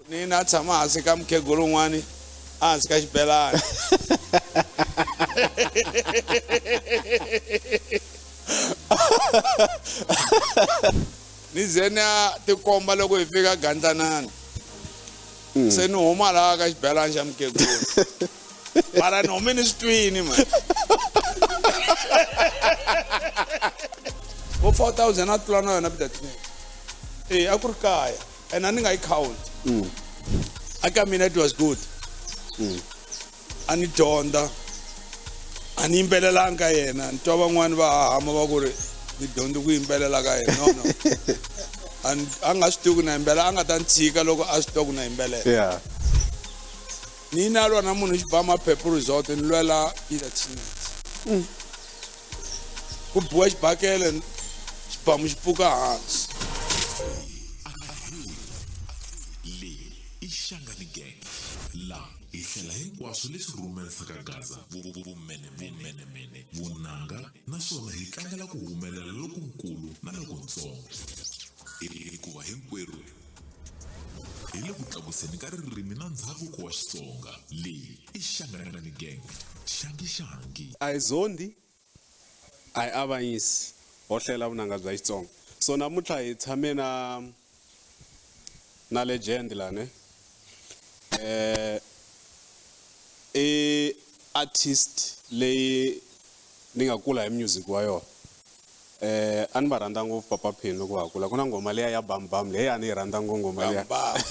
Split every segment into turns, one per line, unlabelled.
Ni na tshama hansi ka mukhegulu un'wani ehansi ka xibelani. Ni ze ni ya tikomba loko hi fika Gandlanani. Se ni huma laha ka xibelani xa mukhegulu. Mara ni hume ni swi twini man. Vo 4000 a tlula na yona Peter Tinene. Eh a ku ri kaya. And a ni nga yi count. A ka mina it was good. A ni dyondza. A ni yimbelelanga ka yena. Ni twa van'wani va hahama va ku ri ni dyondze ku yimbelela ka yena. No no. A ni- a nga swi tivi ku na yimbelela, a nga ta ni tshika loko a swi tiva ku na yimbelela.
Yeah.
Ni na lwa na munhu xibamu a Pepper Resort ni lwela Peter Tinene. Ku biwa xibakele xibamu xi pfuka hansi.
Leyi i Shangani Gang. La hi hlela hinkwaswo leswi rhumerisaka Gaza vumenemene, vunanga naswona hi tlangela ku humelela lokunkulu na lokuntsongo. Hikuva hinkwerhu hi le ku tlakuseni ka ririmi na ndzhavuko wa Xitsonga. Leyi i Shangani Gang. Xangi xangi.
A hi zondi, a hi avanyisi, ho hlela vunanga bya Xitsonga. So namuntlha hi tshame na na legend la ne. I artist leyi ni nga kula hi music wa yona. A ni va rhandza ngopfu Papa Penny loko va ha kula. Ku na nghoma liya ya Bam Bam leyi a ni yi rhandza ngopfu nghoma liya.
Bam Bam.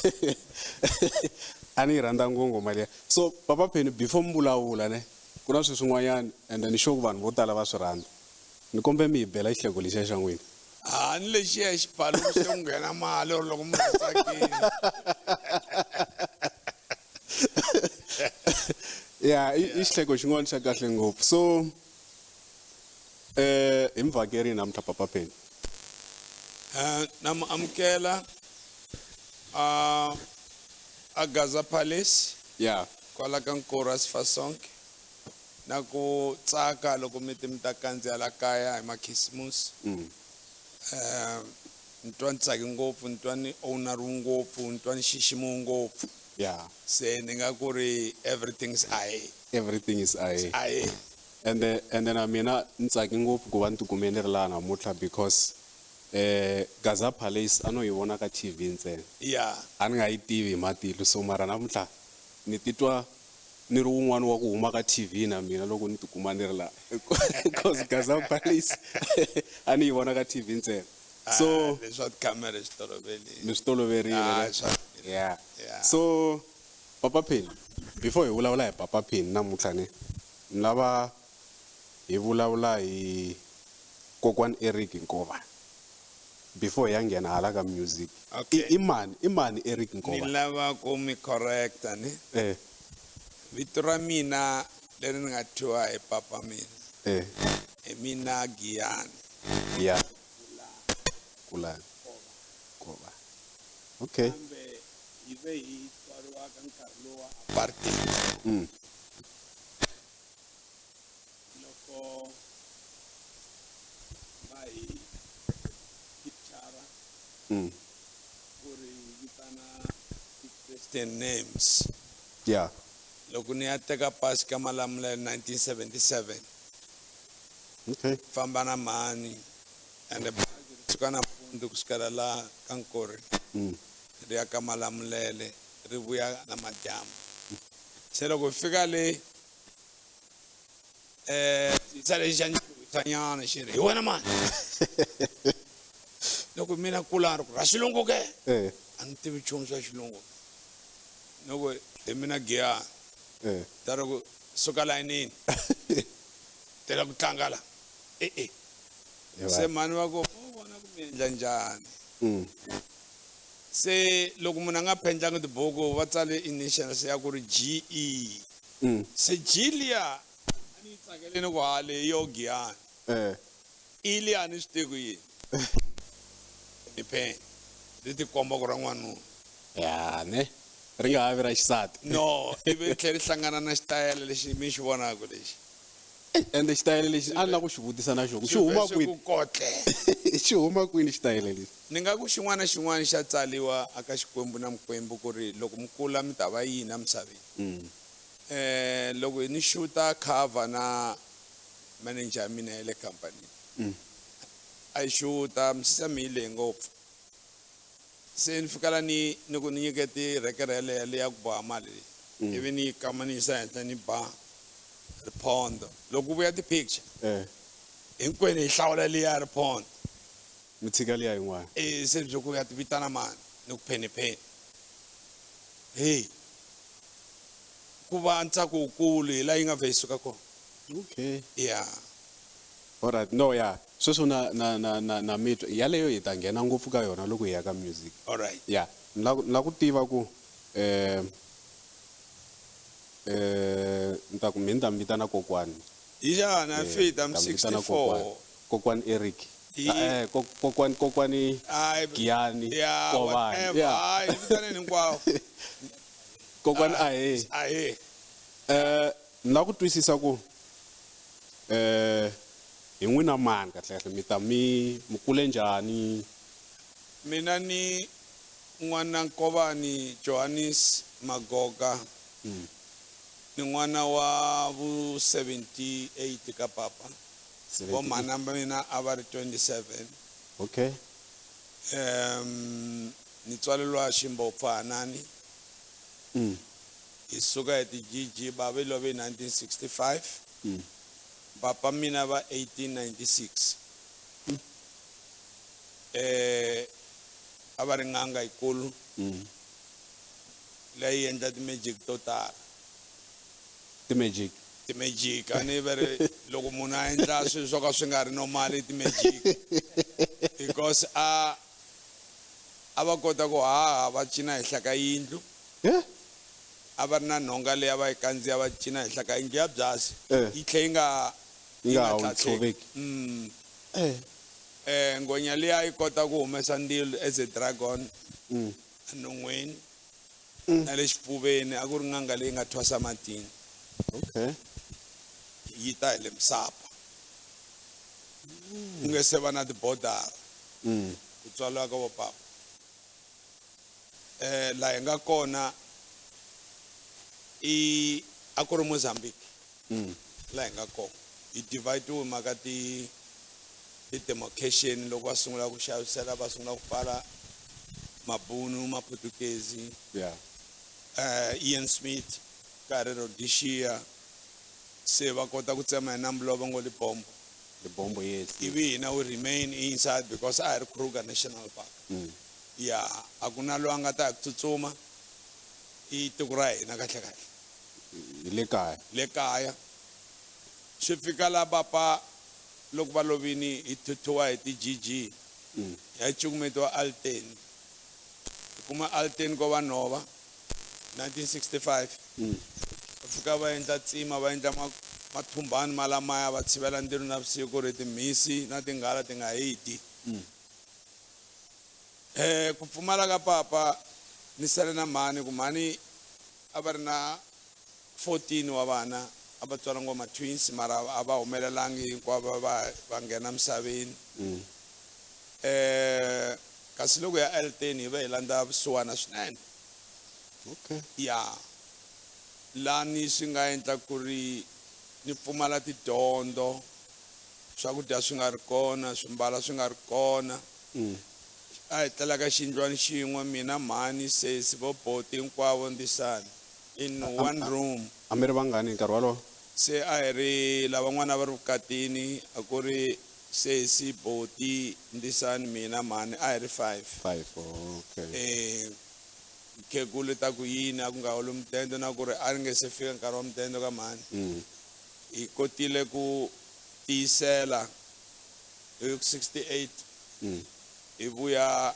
A ni yi rhandza ngopfu nghoma liya. So Papa Penny before mi vulavula ne, ku na swilo swin'wanyana ende ni sure ku vanhu vo tala va swi rhandza. Ni kombela mi hi bela xihleko lexiya xa n'wina.
Ha ni lexiya xibalo se ku nghena mali or loko munhu a tsakile.
Ya, i xihleko xin'wana xa kahle ngopfu. So hi mi vhakerini namuntlha Papa Penny.
Na mu amukela a Gaza Palace.
Yeah.
Kwala ka Nkoru a Sifasonke. Na ku tsaka loko mi ti mi ta kandziya la kaya hi makhisimusi. Ni twa ni tsake ngopfu, ni twa ni owner-iwe ngopfu, ni twa ni xiximiwe ngopfu.
Yeah.
Se ni nga ku ri everything is ahe.
Everything is ahe.
Ahe.
Ende ende na mina ni tsake ngopfu ku va ni tikume ni ri laha namuntlha because Gaza Palace a no yi vona ka TV ntsena.
Yeah.
A ni nga yi tivi hi matihlo so mara namuntlha ni titwa ni ri wun'wani wa ku huma ka TV na mina loko ni tikuma ni ri laha because Gaza Palace a ni yi vona ka TV ntsena. So
Ah, leswa tikhamera swi toloverile.
Mi swi toloverile,
Ah,
ne?
swa
Yeah.
Yeah.
So Papa Penny, before hi vulavula hi Papa Penny namuntlha ne, ni lava hi vulavula hi kokwani Eric Nkova. Before hi ya nghena hala ka music.
Okay.
I mani, i mani Eric Nkova?
Ni lava ku mi correcta ne. Vito ra mina leri ni nga thyiwa hi papa mina. Hi mina Giyani.
Yeah. Kulani. Kova. Okay.
Kambe hi ve hi tswariwa ka nkarhi lowu wa apartheid. Loko va hi picture ku ri hi vitana ti-Christian names.
Yeah.
Loko ni ya teka pasi ka Malamulele 1977.
Okay.
Famba na mhani and bazi ri suka nampundzu kusukela la ka Nkori. Ri ya ka Malamulele ri vuya na madyambu. Se loko hi fika le xisa lexi xa nyana xi ri hi wena mani. Loko mina kula ri ku ra xilungu ke? A ni tivi nchumu swa xilungu. Loko hi mina Giyani. Ta ri ku suka layinini. Tela ku tlanga la. E-e. Se mhani va ku u vona ku mi endla njhani. Se loko munhu a nga phendlangi tibuku va tsale initials ya ku ri GE. Se G liya a ni yi tsakeleni ku ha leyi yo Giyani. E liya a ni swi tivi ku yini. Ni pen ri tikomba ku ra n'wanuna.
Ya ne ri nga ha vi ra xisati.
No, ivi ri tlhela ri hlangana na xitayele lexi mi xi vonaka lexi.
Ende xitayele lexi a ni lava ku xi vutisa na xona xi huma
Swi
kwini?
ku kotle.
Xi huma kwini xitayele lexi?
Ni nga ku xin'wana na xin'wana xa tsaliwa aka Xikwembu na Mukwembu ku ri loko mi kula mi ta va yini emisaveni. Loko ni shoota cover na manager ya mina ya le company. A yi shoota misisi mi yi lehe ngopfu. Se ni fika la ni ni ku ni nyike record yaleyo leya ku boha mali leyi. Ivi ni yi kama ni yisa henhla ni ba riphondo. Loko ku vuya ti-picture hinkwenu hi hlawula liya ya riphondo.
Mi tshika liya yin'wana.
Se byi ku ya ti vitana mani ni ku pheni pheni. Hey. Ku va ntsako wukulu hi laha yi nga vhe yi suka kona.
Okay.
Yeah.
All right. No, yeah. Sweswo na na na na na mitwa yaleyo hi ta nghena ngopfu ka yona loko hi ya ka music.
All right.
Yeah. Ni la ku tiva ku ni ta ku mina ni ta mi vitana kokwani.
Hi xana fit, I'm
Ni ta mi vitana
64.
kokwani. Kokwani Eric. Kokwani, kokwani
Ai,
Giyani,
yeah,
Kovani.
whatever.
Yeah.
Ai, vitaneni hinkwavo.
Kokwani ahee.
Ahee.
Ni lava ku twisisa ku hi n'wina mani kahle kahle mi ta mi mi kule njhani?
Mina ni n'wana Nkovani Johannes Magoga. Ni n'wana wa vu 78 ka papa.
78.
Vo mhana va mina a va ri 27.
Okay.
Ni tswaleriwa Ximbopfanani. Hi suka hi ti GG bava love hi 1965. Papa mina va 1896. A va ri n'anga yikulu. Leyi endla ti-magic to tala.
Ti-magic?
Ti-magic. A ni va ri loko munhu a endla swilo swo ka swi nga ri normal i ti-magic. Because a va kota ku haha va cina henhla ka yindlu. A va ri na nhonga leyi a va yi kandziya va cina henhla ka yindlu ya byasi. Yi tlhe yi nga
Yi nga
yi nga
ha
tlhatlheki.
tshoveki.
Ngwenya liya yi kota ku humesa ndzilo as a dragon. Enon'wini. Na le xifuveni a ku ri n'anga leyi nga thwasa matini.
Okay.
Yi ta hi le Msapa. Ku nge se va na tibodara. Ku tswariwa ka vopapa. Laha hi nga kona i a ku ri Mozambique. Laha hi nga kona. Hi divide-iwe mhaka ti demarcation loko va sungula ku xavisela va sungula ku pfala Mabunu, Maputukezi. Ian Smith, ka ri Rhodesia. Se va kota ku tsema hi nambu lowu va ngo Lebombo.
Lebombo, yes.
Ivi hina we remain inside because a hi ri Kruger National Park. Yeah, a ku na loyi a nga ta hi ku tsutsuma. I tiko ra hina kahle kahle.
Hi le kaya.
Le kaya. Swi fika la papa loko va lovini hi thuthuwa hi ti GG. Ya cukumetiwa Alten. Hi kuma Alten ko va nhova 1965. Va fika va endla tsima, va endla mathumbani ma lamaya va tshivela ndzilo na vusiku ku ri timhisi na tinghala ti nga hi dyi. Ku pfumala ka papa ni sale na mhani ku mhani a va ri na 14 wa vana a va tswala ngoma twins mara a va humelelangi hinkwavo va nghena misaveni. Kasi loko ya Alten hi va hi landza vusiwana swinene.
Okay.
Ya. Lani swi nga endla ku ri ni pfumala tidyondzo, swakudya swi nga ri kona, swimbalo swi nga ri kona. A hi tlela ka xindlwana xin'we mina mhani sesi vo boti hinkwavo ndisani in one room.
A mi ri vangani hi nkarhi wolowo?
Se a hi ri lavan'wana va ri vukatini a ku ri sesi boti ndisani mina mhani a hi ri 5.
5, okay.
Khegulu ta ku yini a ku nga holi mudende na ku ri a ri nge se fika nkarhi wa mudende ka mhani. Hi kotile ku tiyisela hi 68. Hi vuya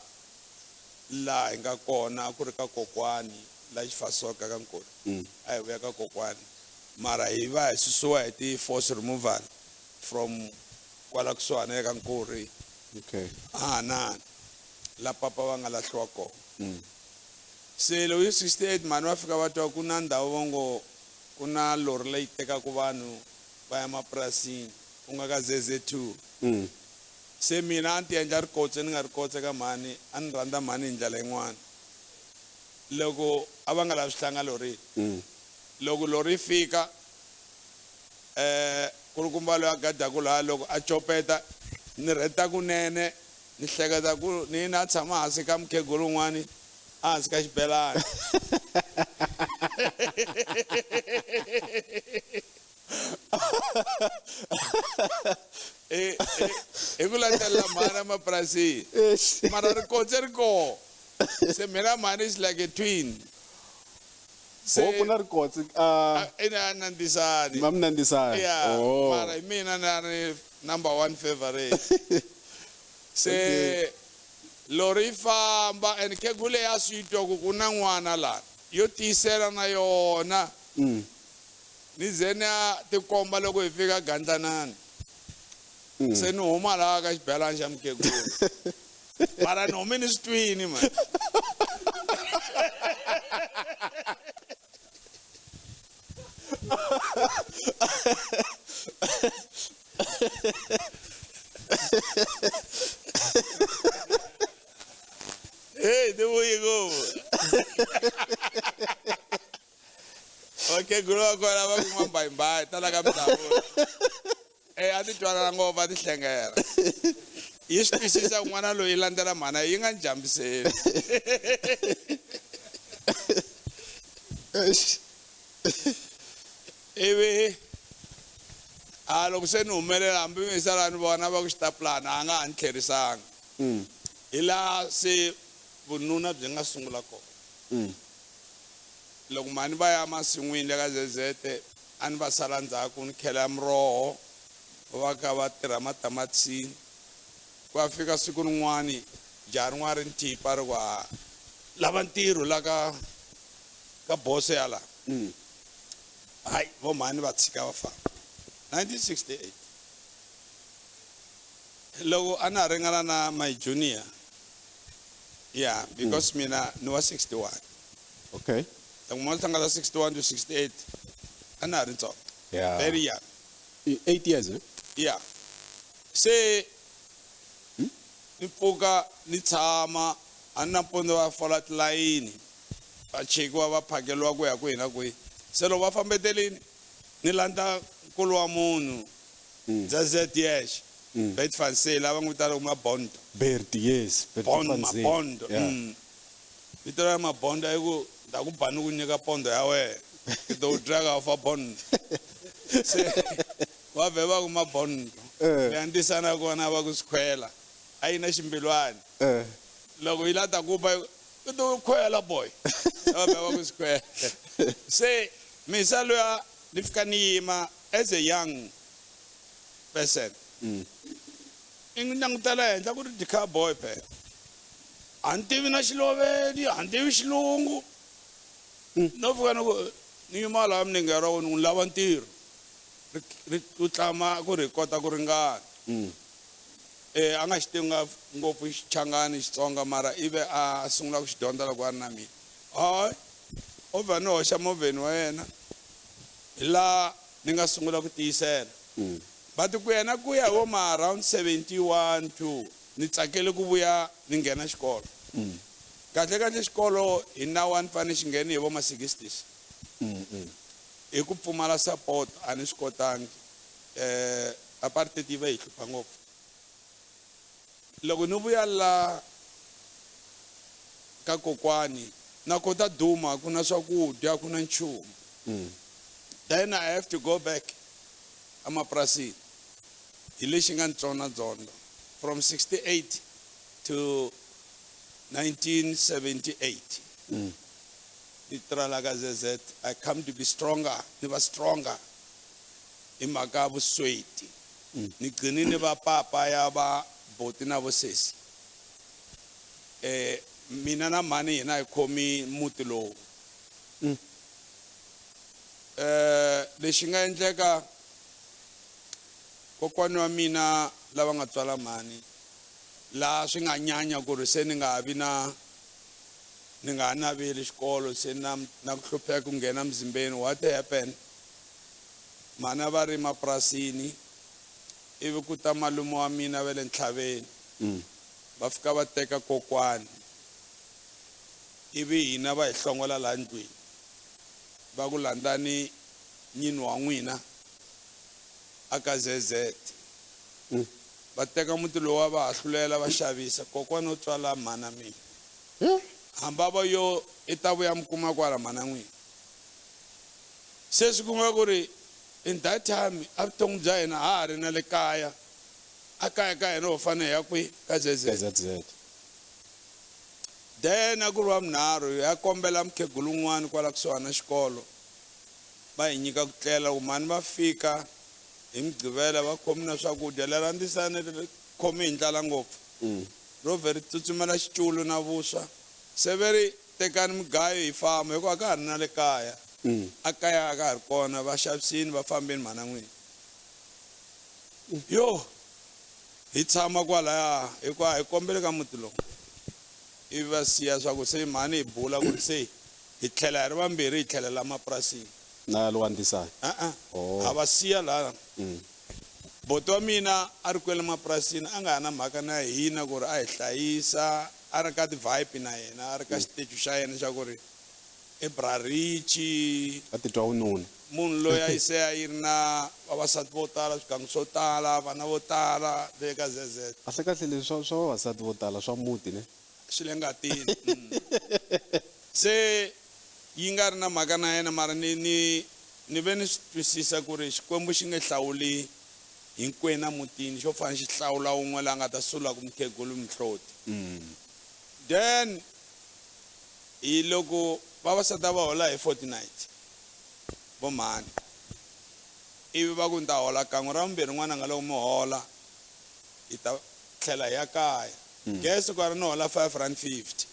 laha hi nga kona a ku ri ka kokwani la Xifasoka ka Nkulu. A hi vuya ka kokwani mara hi va hi susiwa hi ti force removal from kwala kusuhani eka Nkuri.
Okay.
Hanani la papa va nga lahliwa kona. Se loko hi 68 mhani va fika va twa ku na ndhawu va ngo ku na lori leyi tekaka vanhu Va ya mapurasini ku nga ka ZZ2. Se mina a ni ti endla rikotse ni nga rikotse ka mhani, a ni rhandza mhani hi ndlela yin'wana. Loko a va nga lavi swihlanga lorini. Loko lori yi fika kulukumba loyi a gadaku laha loko a copeta ni rheta kunene ni hleketa ku ni na tshama hansi ka mukhegulu un'wani ehansi ka xibelani. Hi ku landzelela mhani emapurasini. Mara rikotse ri koho. Se mina mhani is like a twin.
Se ku na rikotse
ina nandzisani.
Mamnandisani.
Yeah. Mara hi mina na ri number 1 favorite. Se lori yi famba and khegule ya swi twa ku ku na n'wana la yo tiyisela na yona. Ni ze ni ya tikomba loko hi fika Gandlanani. Se ni huma laha ka xibelani xa mukhegula. Mara ni hume ni swi twini man. Hey, ni vuyi ngopfu. Vakhegula va kona va kuma mbayimbayi tala ka mindhavuko. A ti twanana ngopfu a ti hlengela. Yi swi twisisa n'wana loyi yi landzela mhana yi nga ni jambiseli. Ivi a loko se ni humelela hambi mi sala ni vona va ku xitapulana a nga ha ni tlherisanga. Hi laha se vununa byi nga sungula kona. Loko mhani va ya masin'wini le ka ZZ a ni va sala ndzhaku ni khela miroho va kha va tirha matamatisi. Ku ya fika siku rin'wani jaha rin'wana ri ni thipa ri ku ha lava ntirho la ka boso ya la. Hayi vo mhani va tshika va famba. 1968 loko a na ha ringana na my junior. Yeah, because mina ni wa 61.
Okay.
Loko mo hlangana 61 to 68 a na ha ri ntsongo.
Yeah.
Very young.
8 years, eh?
Yeah. Se ni pfuka ni tshama a ni nampundzu va fola tilayini va chekiwa va phakeliwa ku ya kwihi na kwihi. Se loko va fambetelini ni landza nkulu wa munhu bya ZH. Bert van Zyl lava n'wi vitanaka Mabondo.
Bert, yes. Bert
Bond,
van Zyl.
Mabondo.
Yeah.
Vito ra Mabondo i ku ta ku ba ni ku nyika pondo ya wena. Ki to drag off a bond. Se va vhe va ku Mabondo. Ya ntisana kona va ku swikhwela. A yi na ximbilwani. Loko yi la ta ku ba i to khwela boy. Va vhe va ku swikhwela. Se misa luya ni fika ni yima as a young person. I n'wi langutela henhla ku ri ti-cowboy phela. A ni tivi na xiloveni, a ni tivi xilungu. No fika ni ku ni yima laha milenge ya rona ni n'wi lava ntirho. Ri ku tlama ku ri hi kota ku ringana. A nga xi tivi ngopfu Xichangani Xitsonga mara ivi a sungula ku xi dyondza loko a ri na mina. Hayi, o vha ni hoxa movheni wa yena hi laha ni nga sungula ku tiyisela. But ku yena ku ya vo ma around 71 2 ni tsakele ku vuya ni nghena xikolo. Kahle kahle xikolo hi nawu a ni fanele xi nghene hi vo ma 60s. Hi ku pfumala support a ni swi kotangi. Apartheid yi va yi hlupha ngopfu. Loko ni vuya la ka kokwani na kota duma ku na swakudya ku na nchumu. Then I have to go back emapurasini. Hi lexi nga ntsona dzondo from 68 to 1978. Ni tirha la ka ZZ. I come to be stronger, ni va stronger hi mhaka ya vusweti. Ni gcine ni va papa ya va boti na vosesi. Mina na mhani hina hi khomi muti lowu. Lexi nga endleka kokwani wa mina lava nga tswala mhani laha swi nga nyanya ku ri se ni nga ha vi na ni nga ha naveli xikolo se na ku hlupheka ku nghena mzimbeni. What happened? Mhani a va ri mapurasini ivi ku ta malume wa mina va le ntlhaveni. Va fika va teka kokwani ivi hina va hi hlongola laha ndlwini va ku landzani nyini wa n'wina a ka ZZ. Va teka muti lowa va hahlulela va xavisa kokwani wo tswala mhana mina. Hamba va yo i ta vuya mi kuma kwala mhana n'wina. Se swi kuma ku ri in that time a vuton'wi bya hina ha ha ri na le kaya a kaya ka hina ho fanele hi ya kwihi ka ZZ.
Ka ZZ.
Then a ku ri wa vunharhu ya kombela mukhegula un'wana kwala kusuhani na xikolo va hi nyika ku tlela ku mhani va fika hi mugqivela va khomi na swakudya lera ndzisane ri khomi hi ndlala ngopfu. Ro vhe ri tsutsumela xiculu na vuswa se ve ri tekani mugayo hi famba hikuva a ka ha ri na le kaya. A kaya a ka ha ri kona va xavisini va fambini mhana n'wini. Yo hi tshama kwalaya hikuva hi kombele ka muti lowu ivi va siya swa ku se mhani hi bula ku ri se hi tlhela hi ri vambirhi hi tlhelela mapurasini.
Na lowa ndzisana?
A-a.
Oh.
A va siya laya. Boti wa mina a ri kwele mapurasini a nga ha na mhaka na hina ku ri a hi hlayisa a ri ka ti-vibe na yena a ri ka xiteji xa yena xa ku ri i bra Richie.
A titwa wununa.
Munhu loyi a yi se a yi ri na vavasati vo tala swigangu swo tala vana vo tala le ka ZZ.
Kahle kahle leswi swa vavasati vo tala swa muti ne?
Swi le ngatini. Se yi nga ri na mhaka na yena mara ni ni ni ve ni swi twisisa ku ri Xikwembu xi nge hlawuli hinkwenu emutini xo fanele xi hlawula wun'we la nga ta sula ku mukhegulu mihloti. Then hi loko vavasati a va hola hi fortnight vo mhani ivi va ku ni ta hola kan'we ra vumbirhi n'wananga loko mi hola hi ta tlhela hi ya kaya. Guess ku a ri ni hola 5 rand 50.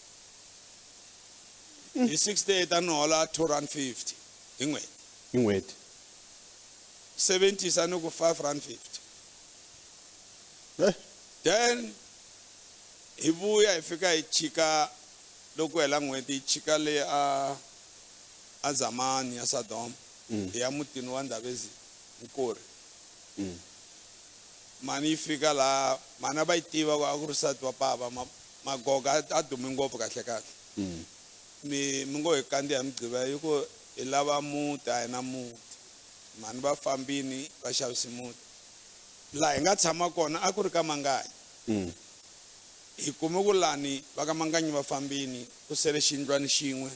Hi 68 a ni hola 2 rand 50 hi n'hweti.
Hi n'hweti.
70 a ni ku 5 rand 50. Then hi vuya hi fika hi chika loko hela n'hweti hi chika le a Zamani ya Sodom hi ya mutini wa Ndabezi Nkori. Mhani yi fika laha mhani a va yi tiva ku a ku ri nsati wa bava Magoga a dume ngopfu kahle kahle. Mi mi ngo hi kandziya mugqivela yi ku hi lava muti a hi na muti. Mhani va fambini va xavisi muti. Laha hi nga tshama kona a ku ri ka Manganyi. Hi kume ku lani va ka Manganyi va fambini ku sele xiyindlwani xin'we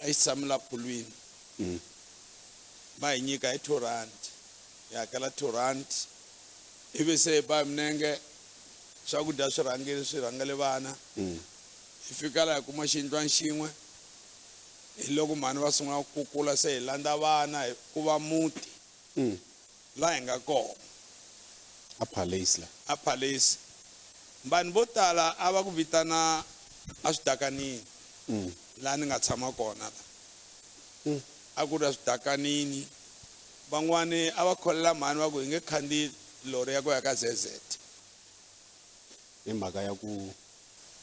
a xi tshame la phulwini. Va hi nyika hi 2 rand. Hi hakela 2 rand. Ivi se hi ba hi minenge swakudya swi rhangile swi rhangele vana. Hi fika laha hi kuma xiyindlwani xin'we hi loko mhani va sungula ku kukula se hi landza vana hi ku va muti laha hi nga kona.
A palace la.
A palace. Vanhu vo tala a va ku vitana a swidakanini. Laha ni nga tshama kona la. A ku ri a swidakanini. Van'wani a va kholela mhani va ku hi nge khandziyi lori ya ku ya ka ZZ.
Hi mhaka ya ku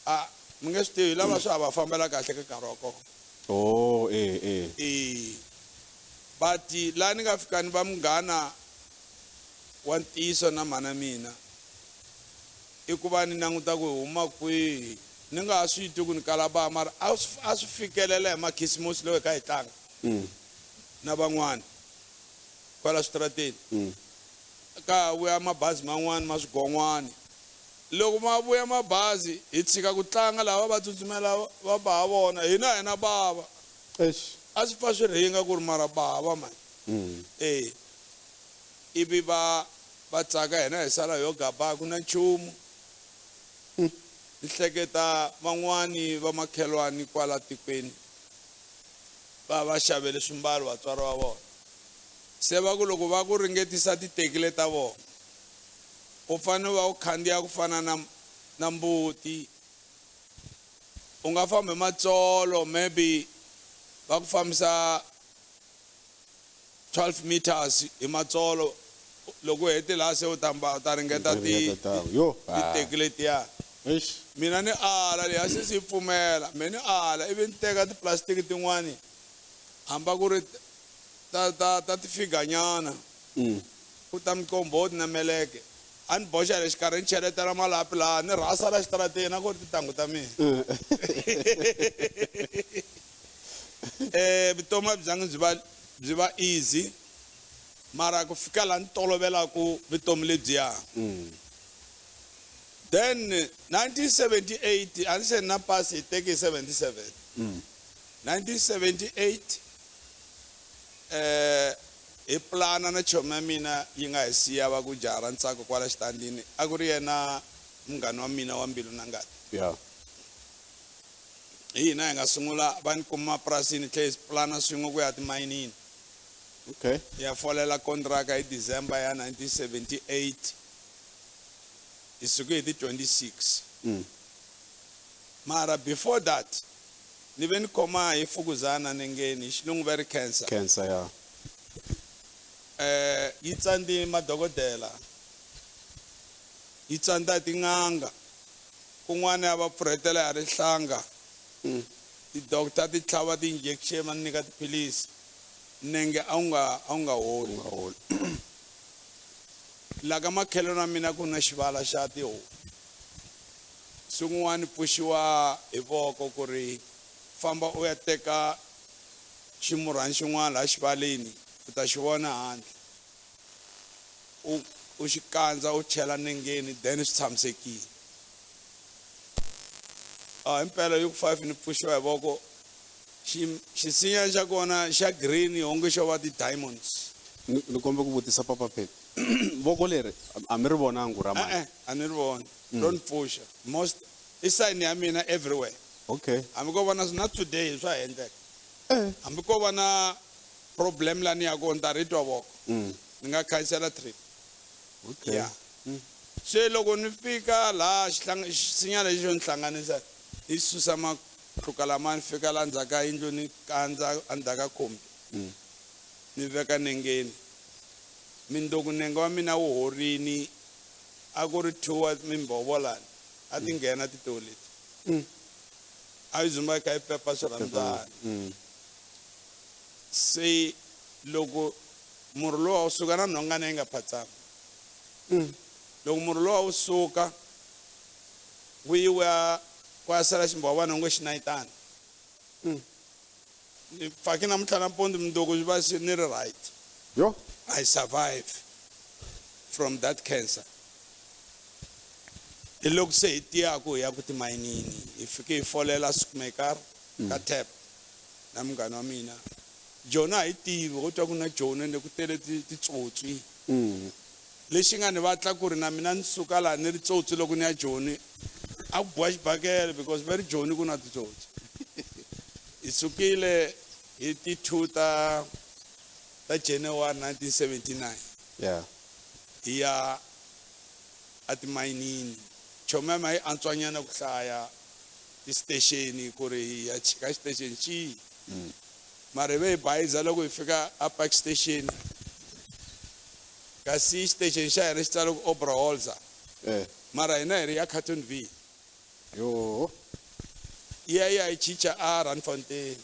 a mi nge swi tivi lava swi a va fambela kahle ka nkarhi wa kona.
Oh, eh eh.
Eh. But laha ni nga fika ni va munghana wa ntiyiso na mhana mina i ku va ni languta ku hi huma kwihi ni nga ha swi twi ku ni kala ba mara a swi fikelela hi makhisimusi loko hi kha hi tlanga na van'wana kwala switarateni. Ka ha vuya mabazi man'wani ma swigon'wani loko ma vuya mabazi hi tshika ku tlanga lava va tsutsumela va ba ha vona hina hina bava. A swi pfa swi ringa ku ri mara bava mani. Eh ivi va va tsaka hina hi sala yo gaba ku na nchumu. Ni hleketa van'wani va makhelwani kwala tikweni va va xavele swimbalo vatswari va vona. Se va ku loko va ku ringetisa titekile ta vona u fanele va u khandziya ku fana na mbuti. U nga fambi hi matsolo maybe va ku fambisa 12 meters hi matsolo loko u hete laha se u ta u ta ringeta titeki letiya. Mina ni ala leyi a se yi pfumela me ni ala ivi ni teka tiplastiki tin'wani hamba ku ri Ta ta ta tifiganyana. Ku ta miqombhoti na meleke. A ni boxa le xikarhi ni cheletela malapi laha ni rhasa la xitarateni a ku ri tintangu ta mina. Vutomi a byi zangi byi va byi va easy mara ku fika laha ni tolovelaku vutomi lebyiya. Then 1978 a ni se ni na pasi hi teke hi 77. 1978 hi pulana na chomi ya mina yi nga hi siya va ku jaha ra ntsako kwala xitandini a ku ri yena munghana wa mina wa mbilu na ngati. Hi hina hi nga sungula va ni kuma mapurasini tlhe hi pulana swin'we ku ya timayinini. Hi ya folela kontraka hi December ya 1978 hi suke hi ti 26. Mara before that ni ve ni khoma hi fukuzana nengeni hi xilungu va ri cancer.
Cancer ya.
Yi tsandzi madokodela yi tsandza tin'anga kun'wana ya va pfurhetela ya rihlanga. Ti-doctor ti tlhava ti-injection va nyika tiphilisi nenge a wu nga a wu nga holi.
Nga holi.
La ka makhelwani wa mina ku na xivala xa tihomu. Swin'wana pfuxiwa hi voko ku ri famba u ya teka ximurhwana xin'wana laha xivaleni u ta xi vona handle. U u xi kandza u chela nengeni then swi tshamisekile. A himpela yi ku 5 ni pfuxiwa hi voko xi xisinya xa kona xa green onge xo va ti-diamonds.
Ni kombe ku vutisa Papa Penny. Voko leri a mi ri vonangi ra mani?
E-e, a ni ri voni. Ro ni pfuxa. Most i sign ya mina everywhere. Hambi ko va na na today swa endleka. Hambi ko va na problem la ni ya kona ni ta ri twa voko. Ni nga khansela trip. Yeah. Se loko ni fika laha xisinya lexi xo ni hlanganisa ni susa matluka lama ni fika la ndzhaku ka yindlu ni kandza endzhaku ka khumbi. Ni veka nengeni. Mindzuku nenge wa mina wu horini a ku ri two wa mimbhovo lani a ti nghena titoho leti. A yi dzumba yi kha yi pepa swirhandzani. Se loko murhi lowu a wu suka na nhongana yi nga phatsama. Loko murhi lowu a wu suka wu yi wu ya ku ya sala ximbhovana onge xinayitana. Ni pfaki namuntlha nampundzu mundzuku swi va se ni ri right.
Yo.
I survive from that cancer. Hi loko se hi tiyaku hi ya ku timayinini hi fike hi folela Sukmekar ka tap na munghana wa mina. Joni a hi tivi ho twa ku na Joni ende ku tele titsotsi. Lexi nga ni vatla ku ri na mina ni suka laha ni ri tsotsi loko ni ya Joni a ku boha xibakele because va ri Joni ku na titsotsi. Hi sukile hi ti 2 ta ta January 1979. Hi ya a timayinini. Chomi ya mina yi antswanyana ku hlaya ti-station ku ri hi ya chika xitexini xihi. Mara hi ve hi bayiza loko hi fika a Park Station. Kasi xitexini xa hina xi tsale ku Oberholzer. Mara hina hi ri ya Carltonville.
Yo.
Yi ya yi ya yi chicha a Randfontein.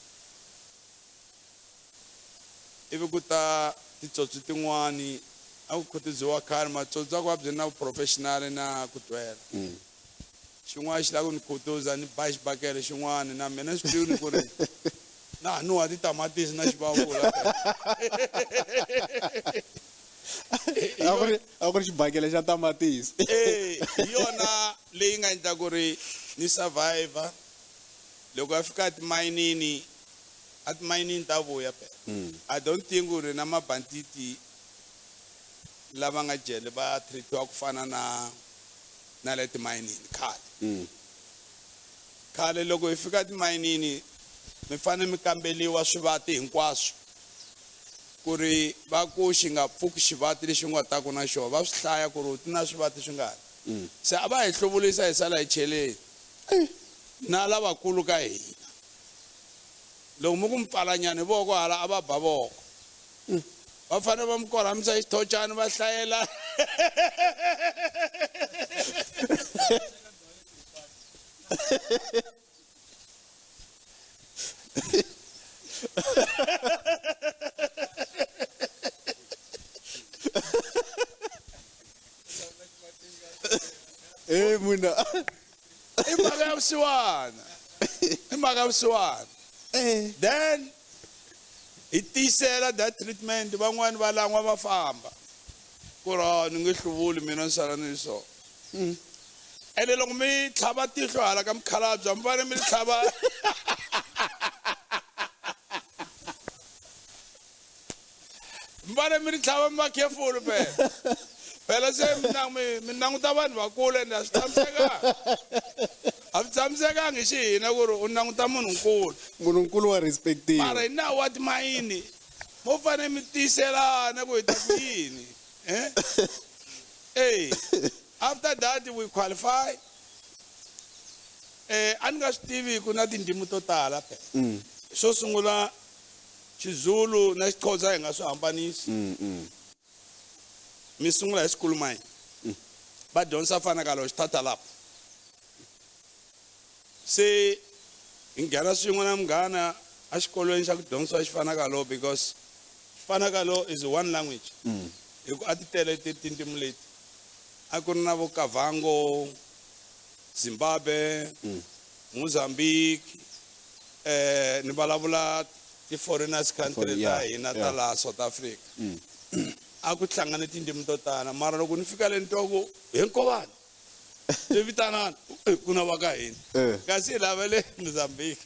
Ivi ku ta titsotsi tin'wani a ku khutuziwa khale matsotsi a ku va byi na professional na ku twela. Xin'wana xi lava ku ni khutuza ni ba xibakele xin'wana na mina swi tivi ku ri na ha nuha titamatisi na xivavula.
A ku ri xibakele xa tamatisi.
Hi yona leyi nga endla ku ri ni survivor loko a fika timayinini a timayinini ta vuya phela. I don't think ku ri na mabantiti lava nga jele va treatiwa ku fana na na le timayinini khale. Khale loko hi fika timayinini mi fanele mi kambeliwa swivati hinkwaswo ku ri va ku xi nga pfuki xivati lexi u nga ta ku na xona va swi hlaya ku ri ti na swivati swi nga se a va hi hluvulisa hi sala hi cheleni na lavakulu ka hina loko mi ku mi pfalanyana hi voko hala a va ba voko va fanele va mi korhamisa hi xithochani va hlayela.
Eh muna.
I mhaka ya vusiwana, i mhaka ya vusiwana.
Eh.
Then hi tiyisela that treatment, van'wani va lan'wa va famba ku ri, "Ah, ni nge hluvuli mina, ni sala ni so." Ene loko mi tlhava tihlo hala ka mukhalabye, mi fanele mi ri tlhava, mi fanele mi ri tlhava, mi va careful phela. Phela se mi languta vanhu vakulu, ende a swi tshamisekanga, a swi tshamisekangi xihina ku ri u languta munhu nkulu.
Munhu nkulu wa respectiwa.
Mara hi nawu wa timayini mo fanele mi tiyiselana ku hi ta ku yini, eh? Hey, after that we qualify. A ni nga swi tivi ku na tindzimi to tala phela. Xo sungula, Xizulu na Xixhosa hi nga swi hambanisi. Mi sungula hi Xikulumani, va dyondzisa fana ka loko xithatha lapho, se hi nghena swin'we na munghana exikolweni xa ku dyondzisiwa Xifanakalo, because Xifanakalo is one language. Hi ku a ti tele tindzimi leti, a ku ri na vo Kavango, Zimbabwe, Mozambique, ni vulavula ti-foreigners country ta hina ta laha South Africa. A ku hlangane tindzimi to tala, mara loko ni fika le ni twa ku hi Nkovani swi vitanana, ku na va ka hina, kasi hi lava le Mozambique.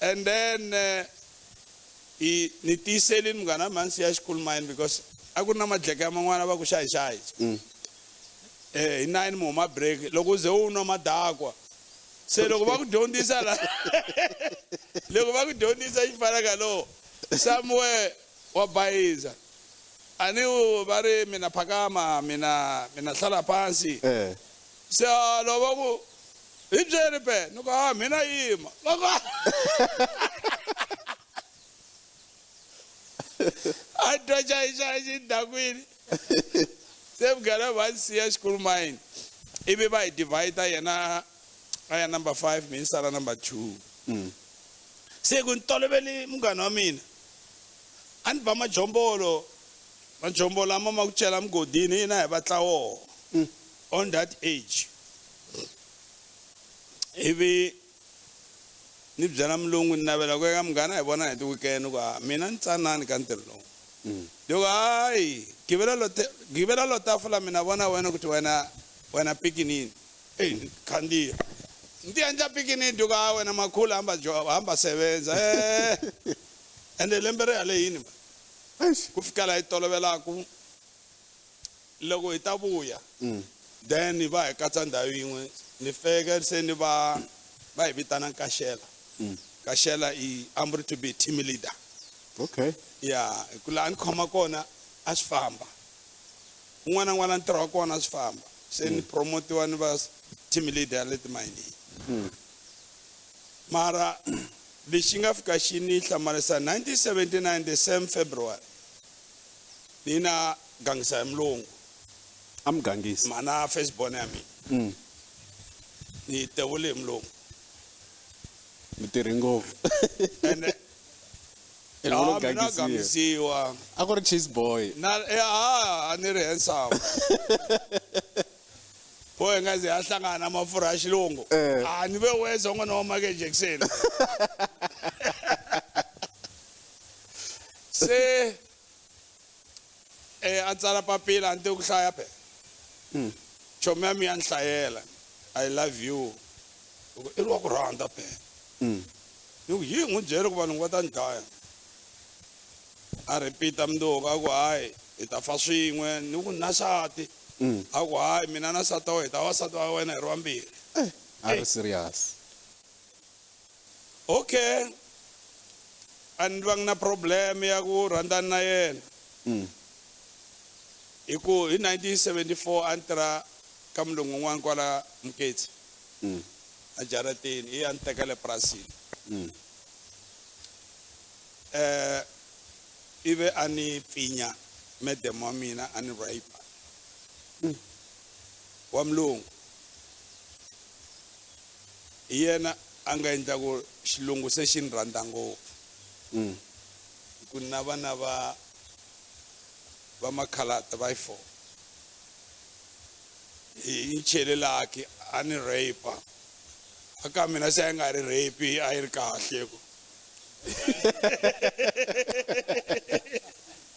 And then ni tiyiselini munghana wa mhani siya xikulumani, because a ku ri na madleke ya man'wana va ku xayi xayi. Hi 9 mi huma break, loko u ze u nwa madakwa, se loko va ku dyondzisa la, loko va ku dyondzisa Xifanakalo, somewhere wa bayiza, a ni va ri mina phakama, mina hlala phansi. Se loko va ku hi byeri pe, ni ku a mina yima, va ku a twa xayi xayi xi dakwini. Se munghana va siya xikulumani, ivi va hi divide, yena a ya number 5, mina sala number 2. Se ku ni toloveli munghana wa mina, a ni ba majombolo, majombolo lama ma ku cela mugodini, hina hi va tla woho on that age. Ivi ni byela mulungu, ni navela ku eka munghana hi vona hi ti-weekend, ku a mina ni tsanani ka ntirho lowu. Loko hayi givela lo tafula, mina vona wena kuti wena pikinini, eyi khandziya ni ti endla pikinini, ku a wena makhulu hamba hamba sebenza, ende lembe ri hale yini ba?
Eish.
Ku fika laha hi tolovelaku loko hi ta vuya. Then va hi katsa ndhawu yin'we, ni feke se ni va hi vitana Nkashela. Nkashela i amri to be team leader. Ya, hi ku laha ni khoma kona a swi famba, un'wana na un'wana ntirho wa kona a swi famba, se ni promotiwa ni va team leader ya le timayinini. Mara lexi nga fika xi ni hlamarisa, 1979, the same February, ni na gangisa hi mulungu.
A mi gangisi?
Mana first born ya mina. Ni tevule hi mulungu.
Mi tirhi ngopfu.
Ende
Ene u lo
Ah, mina
gangisiwa.
gangisiwa.
A ku ri cheese boy.
Na a ni ri handsome boy, nga ze ya hlangana na mafurha ya xilungu. A ni ve weza n'wana wa Michael Jackson. Se a tsala papila, a ni tivi ku hlaya phela. Chomi ya mi ya ni hlayela, "I love you." I ri wa ku rhandza phela. Ni ku yi n'wi byele ku valungu va ta ni dlaya. A repeat-a mundzuku, a ku hayi, hi ta fa swin'we. Ni ku na nsati. A ku hayi, mina na nsati wa wena, hi ta va nsati wa wena hi ri vambirhi.
A ri serious.
Okay, a ni vangi na problem ya ku rhandzana na yena. Hi ku hi 1974 a ni tirha ka mulungu un'wana kwala Muketsi. A jaratini, i ya ni teka le purasini. Ivi a ni pfinya madam wa mina, a ni rape. Wa mulungu. Hi yena a nga endla ku xilungu se xi ni rhandza ngopfu. Ku na vana va makhalata va yi 4. Yi chele lucky a ni rape. Aka mina se a yi nga ri rape, a yi ri kahle ku.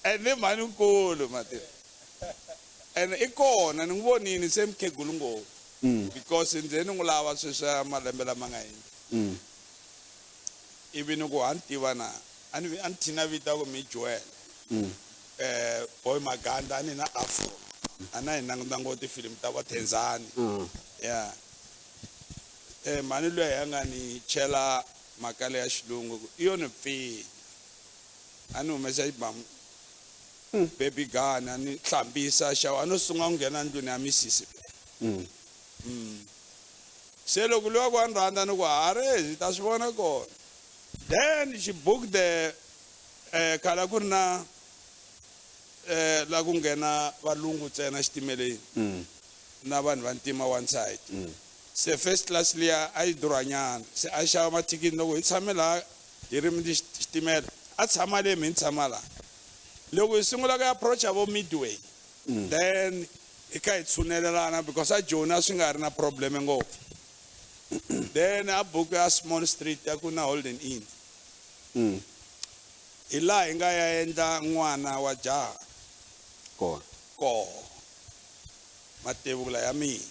And ni mhani nkulu mativa. And i kona ni n'wi vonini se mukhegulu ngopfu. Because ndze ni n'wi lava sweswi ya malembe lama nga hindza. Ivi ni ku ha ni tiva na a ni a ni thina vita ku mi Joel. Boy Maganda a ni na afro. A na hi languta ngopfu tifilimi ta va Tenzani. Yeah. Mhani luya ya nga ni chela mhaka leya xilungu ku i yo ni pfinya. A ni humesa xibamu baby gun a ni hlambisa xawa a no sungula ku nghena ndlwini ya misisi. Se loko luya ku a ni rhandza ni ku ha re hi ta swi vona kona. Then she booked the khale a ku ri na la ku nghena valungu ntsena xitimeleni na vanhu va ntima one side. Se first class liya a yi durhanyana, se a xava mathikithi loko hi tshame laha hi ri xitimela a tshama le mi ni tshama laha. Loko hi sungula ku approach-a vo midway, then hi kha hi tshunelelana because a Joni a swi nga ri na problem ngopfu. Then a buku ya Small Street ya ku na Holden Inn. Hi laha hi nga ya endla n'wana wa jaha
kona.
Koho matevula ya mina.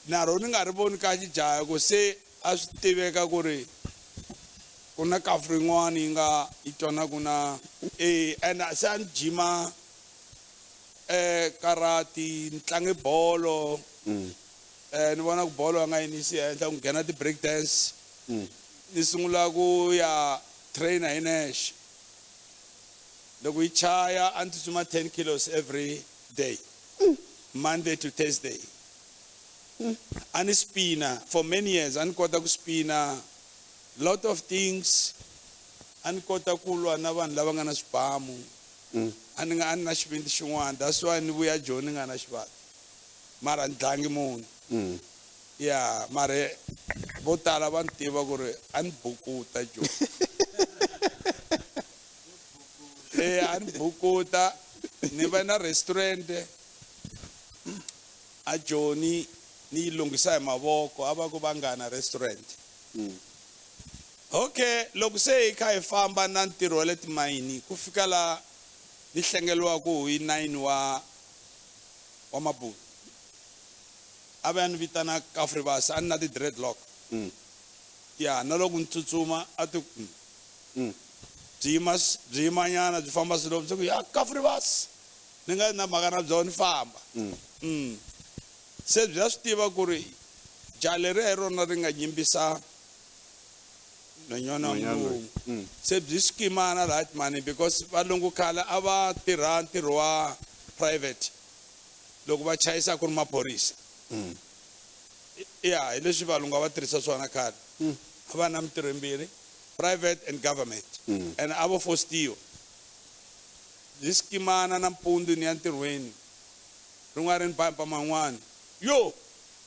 Na ro ni nga ri voni kahle jaha ku se a swi tiveka ku ri ku na kafu rin'wana yi nga yi twanaku na and se a ni jima karati ni tlange bolo. Ni vona ku bolo ya nga yi ni yisi ehenhla ku nghena ti-break dance. Ni sungula ku ya trainer hi nexe. Loko yi chaya a ni tsutsuma 10 kilos every day, Monday to Thursday. A ni spina for many years, a ni kota ku spina lot of things. A ni kota ku lwa na vanhu lava nga na swibamu. A ni nga a ni na xivindzi xin'wana, that's why ni vuya Joni ni nga na xivati. Mara ni dlangi munhu. Ya, mara vo tala va ni tiva ku ri a ni bukuta Joni. A ni bukuta, ni va na restaurant a Joni ni yi lunghisa hi mavoko, a va ku vanghana restaurant. Okay, loko se hi kha hi famba na ntirho wa le timayini ku fika la ni hlengeliwaku hi 9 wa mabunu. A va ya ni vitana Kafrivasa, a ni na ti-dreadlock. Ya, na loko ni tsutsuma a ti byi yima byi yimanyana byi famba slow, byi ku ya Kafrivasa. Ni nga na mhaka na byona ni famba. Se byi ya swi tiva ku ri jaha leri hi rona ri nga nyimbisa nhwanyana wa mulungu. Se byi skimana laha timani because valungu khale a va tirha ntirho wa private loko va chayisa ku ri maphorisa. Ya, hi leswi valungu a va tirhisa swona khale. A va na mintirho yimbirhi, private and government. And a vo fostiwa. Byi skimana nampundzu ni ya ntirhweni. Rin'wana ri ni ba man'wana. Yo,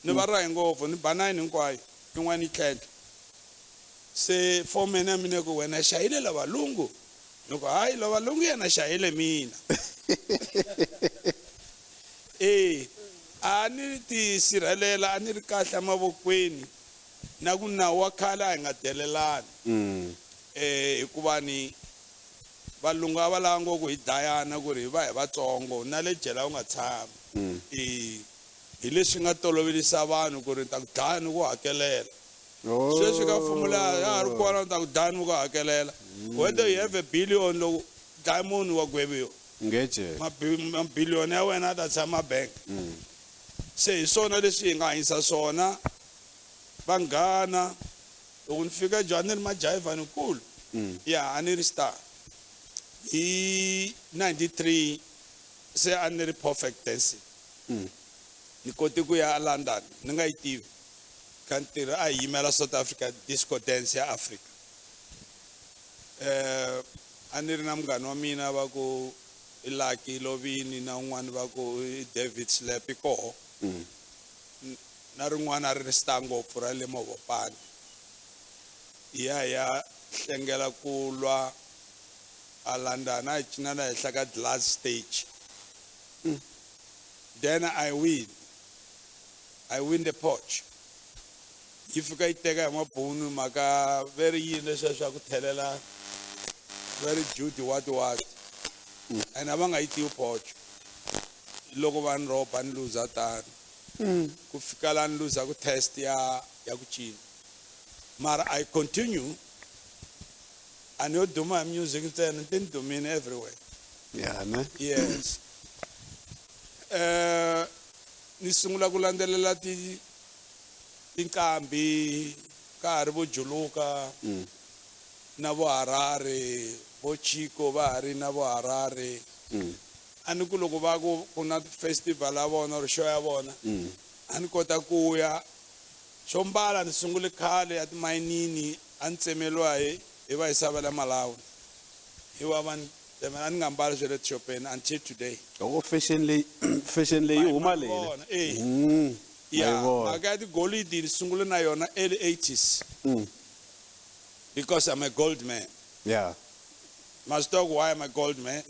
ni va rahi ngopfu, ni ba 9 hinkwayo, yin'wana yi tlhentlha. Se foreman ya mina ku wena xahile lavalungu. Ni ku hayi lavalungu yena xahile mina. A ni ti sirhelela, a ni ri kahle emavokweni na ku nawu wa khale a hi nga delelani. Hikuva ni valungu a va lava ngopfu hi dlayana ku ri hi va hi vatsongo na le jela u nga tshami. Hi leswi nga tolovelisa vanhu ku ri ni ta ku dlaya ni ku hakelela. Sweswi ka mfumo laha ya ha ri kona ni ta ku dlaya ni ku hakelela. Whether you have a billion loko dlaya munhu wa gweviwa.
Ngeje.
Mabiliyoni ya wena a ta tshama bank. Se hi swona leswi hi nga hanyisa swona vanghana. Loko ni fika Joni ni ri majayivha ni nkulu. Ya, a ni ri star. Hi 93 se a ni ri perfect dancing. Ni kote ku ya London, ni nga yi tivi. Ka ntirho a hi yimela South Africa disco dance ya Africa. A ni ri na munghana wa mina va ku i Lucky Lovini na un'wana va ku i David Slap koho. Na rin'wana a ri ri star ngopfu ra le Mavopani. Hi ya hi ya hlengela ku lwa a London, a hi cina la henhla ka glass stage. Then I win. I win the Porsche. Yi fika yi teka hi mabunu mhaka ve ri yini leswiya swa ku tlhelela va ri Judy what what. And a va nga yi tivi Porsche. Loko va ni rhoba ni luza tano. Ku fika la ni luza ku test ya ku cina. Mara I continue. A ni yo duma hi music ntsena, ni te ni dumile everywhere.
Yeah, ne?
Yes. Ni sungula ku landzelela ti tinqambi ka ha ri vo Juluka na vo Harare, vo Chico va ha ri na vo Harare. A ni ku loko va ku ku na festival ya vona or show ya vona, a ni kota ku ya. Xo mbala ni sungule khale ya timayinini, a ni tsemeriwa hi va hisava la Malawi. Hi va ni tsemela, a ni nga mbali swa le tixopeni until today.
Oh, fashion leyi, fashion leyi yi huma leyi.
Vona, eh. Yeah, mhaka ya tigolidi ni sungule na yona early 80s. Because I'm a gold man. Must talk why I'm a gold man.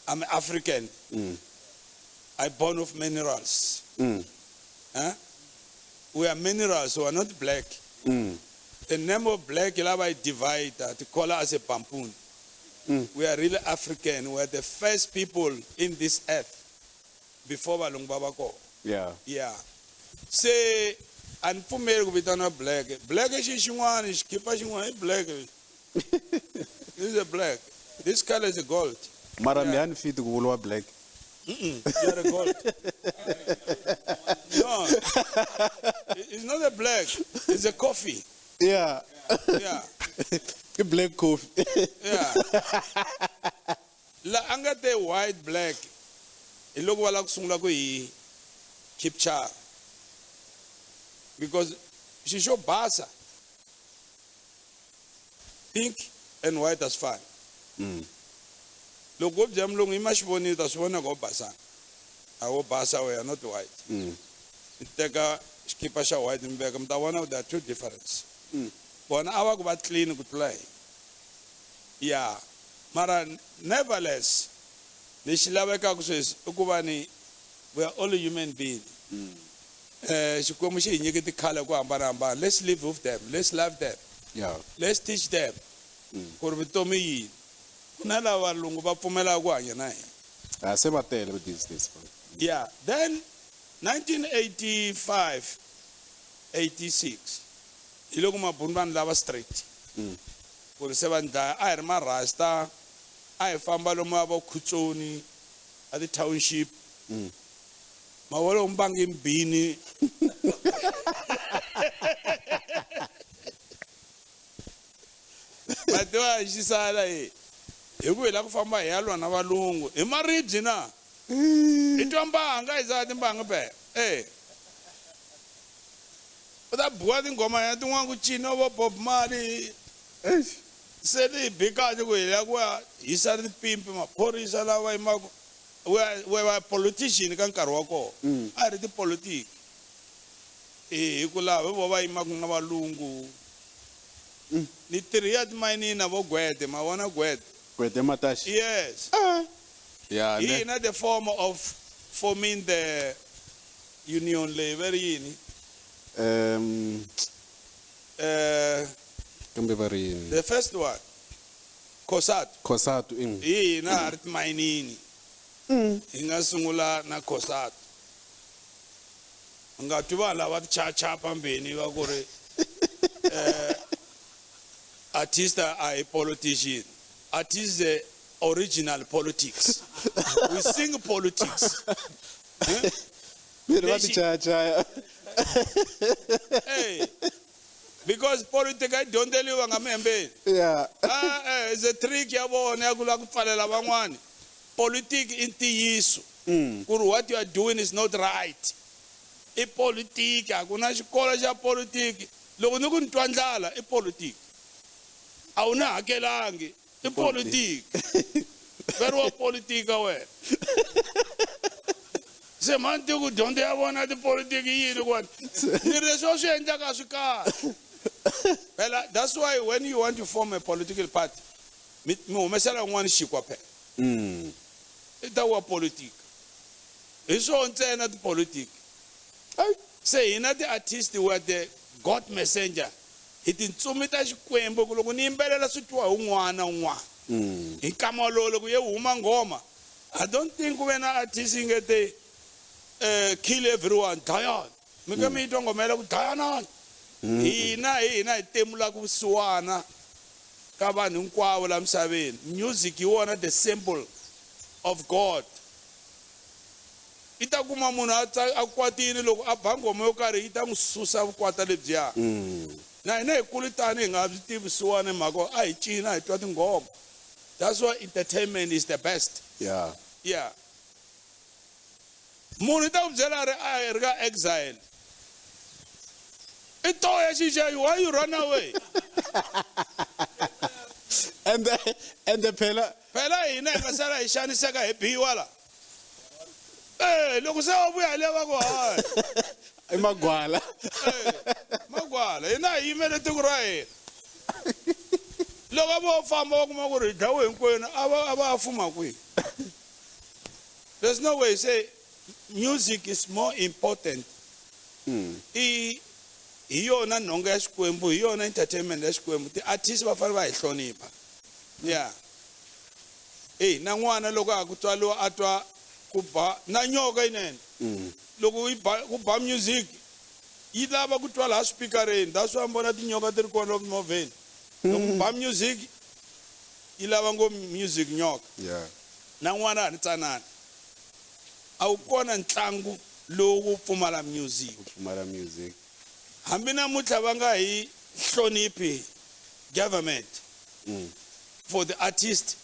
I'm African. I born of minerals. Huh? We are minerals, we are not black. The name of black, I divide to call us a pampoon. We are really African. We are the first people in this earth before Balungu Babako. Yeah. Say, and for me, we don't have black. Black is xin'wana, xikipa xin'wana i black. This is a black. This color is a gold.
Mara mi hani fit ku vuriwa black.
Mm-mm. You're a gold. No. It's not a black. It's a coffee. Yeah.
I black coffee.
Yeah. La a nga te white black. Hi loko va lava ku sungula ku hi capture. Because xi xo basa. Pink and white as fine. Loko wo bya mulungu i ma xi vonile, ta swi vona ku wo basanga. A wo basa we are not white. Ni teka xikipa xa white ni veka, mi ta vona ku there are two difference. Vona a va ku va clean ku tlula hina. Yeah. Mara nevertheless, lexi lavekaka sweswi i ku va ni we are all human beings. Xikwembu xi hi nyike tikhala ku hambanahambana. Let's live with them. Let's love them. Let's teach them. Ku ri vutomi yini. Ku na lava valungu va pfumelaka ku hanya na hina.
Se va tele these days.
Yeah. Then 1985, 86, hi loko mabunu va ni lava straight. Ku ri se va ni dlaya, a hi ri marasta, a hi famba lomu ya vo Khutsoni, a ti-township. Mavolo mbangi mbini. Va tiva hi xisala hi. Hi ku hi lava ku famba hi ya lwa na valungu. Hi maribye na. Hi twa mbanga, hi za timbanga phela. U ta buwa tinghoma ya tin'wana ku cina vo Bob Marley.
Eish.
Se ni hi bi kahle ku hi lava ku ya hisa ripimpi maphorisa lava yimaka. We are politician ka nkarhi wa kona. A hi ri tipolitiki. Hi ku lava hi vo va yimaka na valungu. Ni tirhi ya timayini na vo Gwede, ma vona Gwede?
Gwede Mantashe.
Yes.
Yeah,
He
ne?
in the form of forming the union leyi va ri yini?
Kambe va ri yini?
The first one, COSATU.
COSATU, in.
Hi hina ha ri timayinini. Hi nga sungula na COSATU. U nga twi vanhu lava tichachapa mbeni va ku ri, artist a hi politician. Artist is the original politics. We sing politics.
Miri va
Lexi-
tichachaya.
Hey, because politics a yi dyondzeriwa nga mihembeni. It's a trick ya vona ya ku lava ku pfalela van'wani. Politics i ntiyiso. Ku ri what you are doing is not right. I politiki, a ku na xikolo xa politiki. Loko ni ku ni twa ndlala, i politiki. A wu ni hakelangi, i politiki. Va ri wa politika wena. Se mhani ti ku dyondzo ya vona tipolitiki yini kwani? Ni ri leswi va swi endlaka a swi kahle. Phela, that's why when you want to form a political party, mi humesela un'wana xikwa phela. I ta wa politika. Hi swona ntsena tipolitiki. Se hina ti-artist, we are the God messenger, hi tintsumi ta Xikwembu, ku loko ni yimbelela swi twiwa hi un'wana na un'wana. Hi nkama wolowo loko ye huma nghoma, I don't think ku ve na artist yi nge te kill everyone, dlayani. Mi nge mi yi twa nghoma ya le ku dlayanani. Hina hi hina hi temulaka vusiwana ka vanhu hinkwavo la misaveni. Music hi wona the symbol of God. I ta kuma munhu a kwatile, loko a ba nghoma yo karhi yi ta n'wi susa vukwata lebyiya. Na hina hi kule tani hi nga byi tivi vusiwana, hi mhaka a hi cina, hi twa tinghoma. That's why entertainment is the best. Yeah, munhu i ta ku byela a ri a ri ka exile, i toya xixa, why you run away?
Ende phela
Phela hina hi nga sala hi xaniseka, hi biwa la. Eh, loko se wa vuya le va ku hayi.
I magwala.
Magwala, hina hi yimele tiko ra hina. Loko vo famba va kuma ku ri hi dlawe hinkwenu, a va fuma kwihi? There's no way. Say music is more important. I hi yona nhonga ya Xikwembu, hi yona entertainment ya Xikwembu. Ti-artist va fanele va hi hlonipha. Yeah, eyi, na n'wana loko a ku tswaliwa a twa ku ba na nyoka yinene. Loko yi ba, ku ba music, yi lava ku twa laha swipikareni. That's why mi vona tinyoka ti ri kona lomu movheni. Loko ku ba music, yi lava ngopfu music nyoka. Na n'wana a ni tsanana, a wu kona ntlangu lowu wu pfumala music.
Ku pfumala music.
Hambi namuntlha va nga hi hloniphi government, for the artist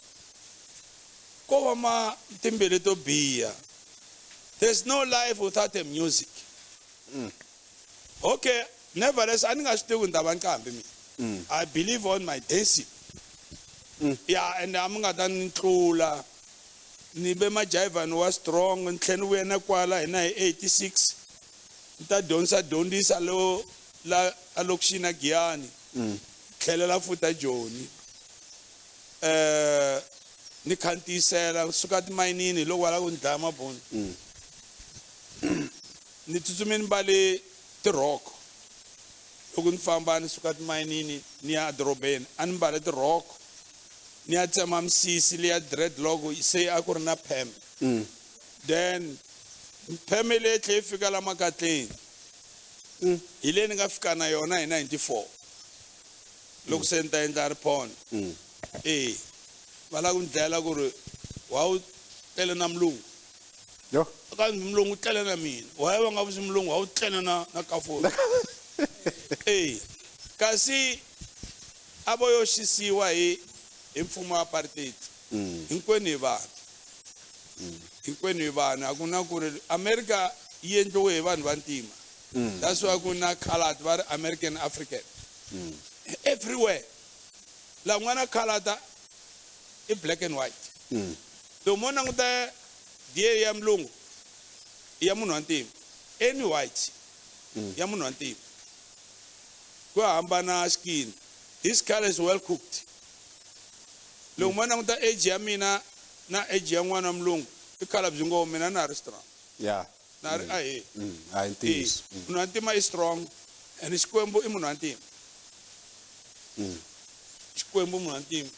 ko va ma timbili to biha. There's no life without a music. Okay, nevertheless, a ni nga swi tivi ku ni ta va nqambi mina. I believe on my dancing. Yeah, and a mi nga ta ni tlula. Ni ve majayivani wa strong, ni tlhela ni vuya na kwala hina hi 86, ni ta dyondzisa dyondzisa lo la a lokixini a Giyani. Tlhelela futa Joni, ni kha ni tiyisela suka timayinini. Loko va lava ku ni dlaya mabunu, ni tsutsumini mbale tirhoko. Loko ni famba ni suka timayinini ni ya edorobeni, a ni mbale tirhoko, ni ya tsema misisi leya dreadlock, se a ku ri na perm. Then perm leyi tlhe yi fika la makatleni. Hi leyi ni nga fika na yona hi 94 loko se ni ta endla riphonda. E va lava ku ni dlayela ku ri wa wu tlele na mulungu.
Yo.
Kambe mulungu u tlele na mina, why va nga vusi mulungu wa wu tlele na kafuni? E kasi a vo yo xisiwa hi mfumo wa apartheid. Hinkwenu hi vanhu, hinkwenu hi vanhu. A ku na ku ri America yi endliwe hi vanhu vantima. That's why ku na colored, va ri American, African. Everywhere laha n'wana colored i black and white. Loko mo languta DNA ya mulungu, ya munhu wa ntima, any white, ya munhu wa ntima, ku hambana skin. This color is well cooked. Loko mo languta age ya mina na age ya n'wana wa mulungu, i khala byi ngo mina na ha ri strong. Na ri ahe.
A hi ntiyiso.
Munhu wa ntima i strong, and Xikwembu i munhu wa ntima. Xikwembu munhu wa ntima,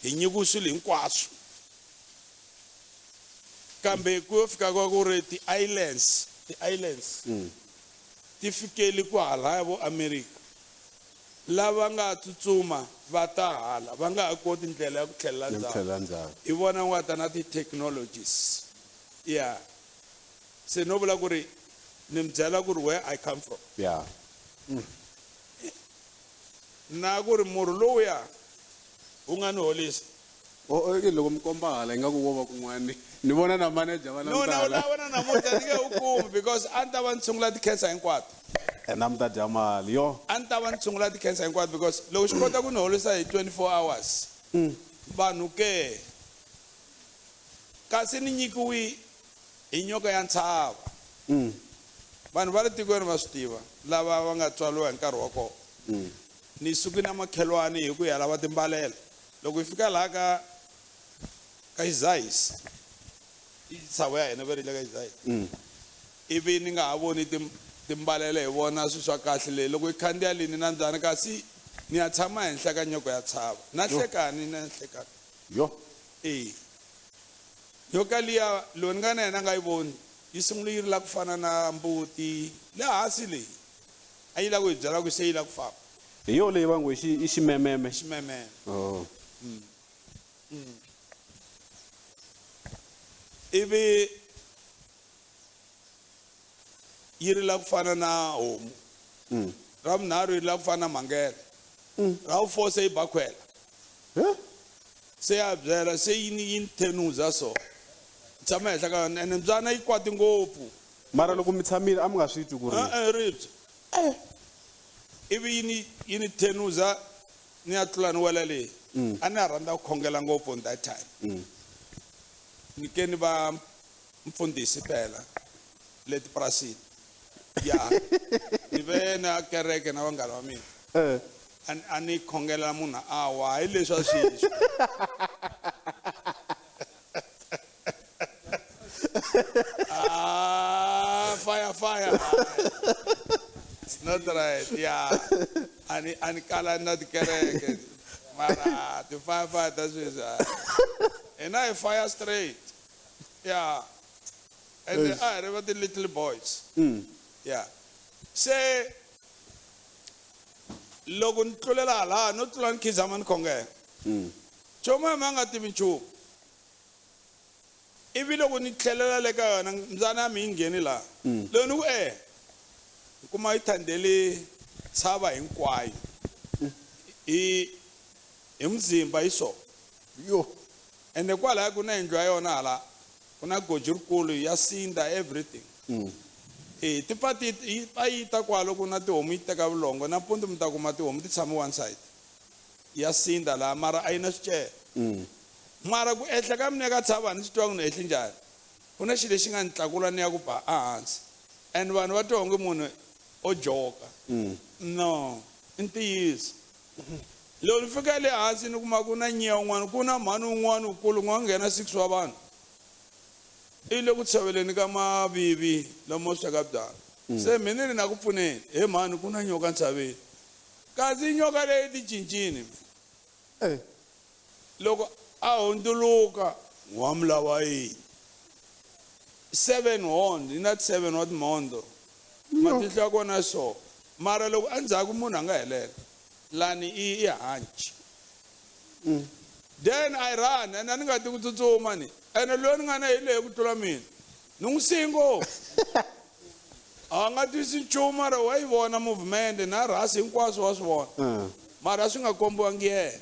hi nyikiwe swilo hinkwaswo, kambe ku yo fika ka ku ri ti-islands ti fikeli ku halaya vo America, lava nga tsutsuma va ta hala, va nga ha koti ndlela ya ku tlhelela
Ni
ndzhaku.
Tlhela ndzhaku.
Hi vona nga ta na ti-technologies. Yeah, se no vula ku ri ni mi byela ku ri where I come from. Na ku ri murhi lowuya wu nga ni holisa.
O loko mi komba hala ingaku wo va kun'wani, ni vona na manager va
No, na
languta
na
hala.
wena namuntlha ni nge wu kumi because a ni ta va ni tshungula ti-cancer hinkwato.
Ena mi ta dya mali yo.
A ni ta va ni tshungula ti-cancer hinkwato because loko xi kota ku ni holisa hi 24 hours, vanhu ke kasi ni nyikiwi hi nyoka ya ntshava. Vanhu va le tikweni va swi tiva, lava va nga tswaliwa hi nkarhi wa kona. Ni suki na makhelwani hi ku ya lava timbalela. Loko hi fika laha ka Xizayisi. Tshava ya hina va ri le ka Isaiah. Ivi ni nga ha voni timbalele hi vona swilo swa kahle leyi loko yi khandziya lini na mbyana kasi ni ya tshama henhla ka nyoko ya tshava na hlekani na hlekani.
Yo.
E nyoka liya loyi ni nga na yena a nga yi voni yi sungule yi ri la ku fana na mbuti le hansi leyi a yi lava ku hi byela ku se yi lava ku famba.
Hi yo leyi va ngo i ximememe.
Ximememe.
Oh.
Ivi yi ri la ku fana na homu. Ra vunharhu yi ri la ku fana na mhangele. Ra vu-4 se yi ba khwela.
Huh?
Se ya byela se yi ni yi ni thenuza so. Ni tshama henhla ka yona ene mbyana yi kwati ngopfu.
Mara loko mi tshamile a mi nga swi twi ku ri.
E-e, ribye. Ivi yi ni thenuza ni ya tlula ni wela leyi. A ni rhandza ku khongela ngopfu on that time. Ni ke ni va mfundhisi phela le tipurasini. Ya. Ni ve na kereke na vanghana va mina. A ni khongela munhu a wa hi leswi a sweswi. Fire, fire. It's not right. Yeah. A ni kala na tikereke. Mara ti fire, fire ta sweswi. And I fire straight. Yeah. And I remember the little boys. Yeah. Se loko ni tlulela laha no tlula ni khizama ni khongela. Chomo ma nga tivi nchumu. Ivi loko ni tlhelela le ka yona mbyana ya mi yi ngheni laha. Loko ni ku ni kuma yi thandele tshava hinkwayo. Hi muzimba yi so.
Yo.
Ende kwalaya ku na yindlu ya yona hala. Ku na goji rikulu ya sinda everything. Ti pfa ti yi pfa yi ta kwalo ku na tihomu yi teka vulongo nampundzu mi ta kuma tihomu ti tshame one side. Ya sinda laha mara a yi na swicele. Mara ku ehla ka mina ka tshava ni swi twa ku ni ehli njhani. Ku na xilo lexi nga ni tlakula ni ya ku ba ehansi. And vanhu va twa onge munhu o joka. No, i ntiyiso. Loko ni fika le hansi ni kuma ku na nyiya un'wana, ku na mhani un'wana wukulu ku nga nghena 6 wa vanhu. I le ku tshoveleni ka mavivi lamo sweka byalwa. Se mina ni ri na ku pfuneni, he mhani ku na nyoka ntshaveni. Kasi nyoka leyi ti cincile. Loko a hundzuluka n'wamulawa yini? 7 horn, yi na 7 wa timhondzo. Matihlo ya kona so. Mara loko endzhaku munhu a nga helela. Lani i hanci. Then I run and a ni nga ti ku tsutsuma ni. Ene loyi ni nga na hi leyi ku tlula mina. Ni n'wi siyi ngopfu. A nga twisi nchumu mara wa yi vona movement na rhasi hinkwaswo wa swi vona. Mara swi nga kombiwangi yena.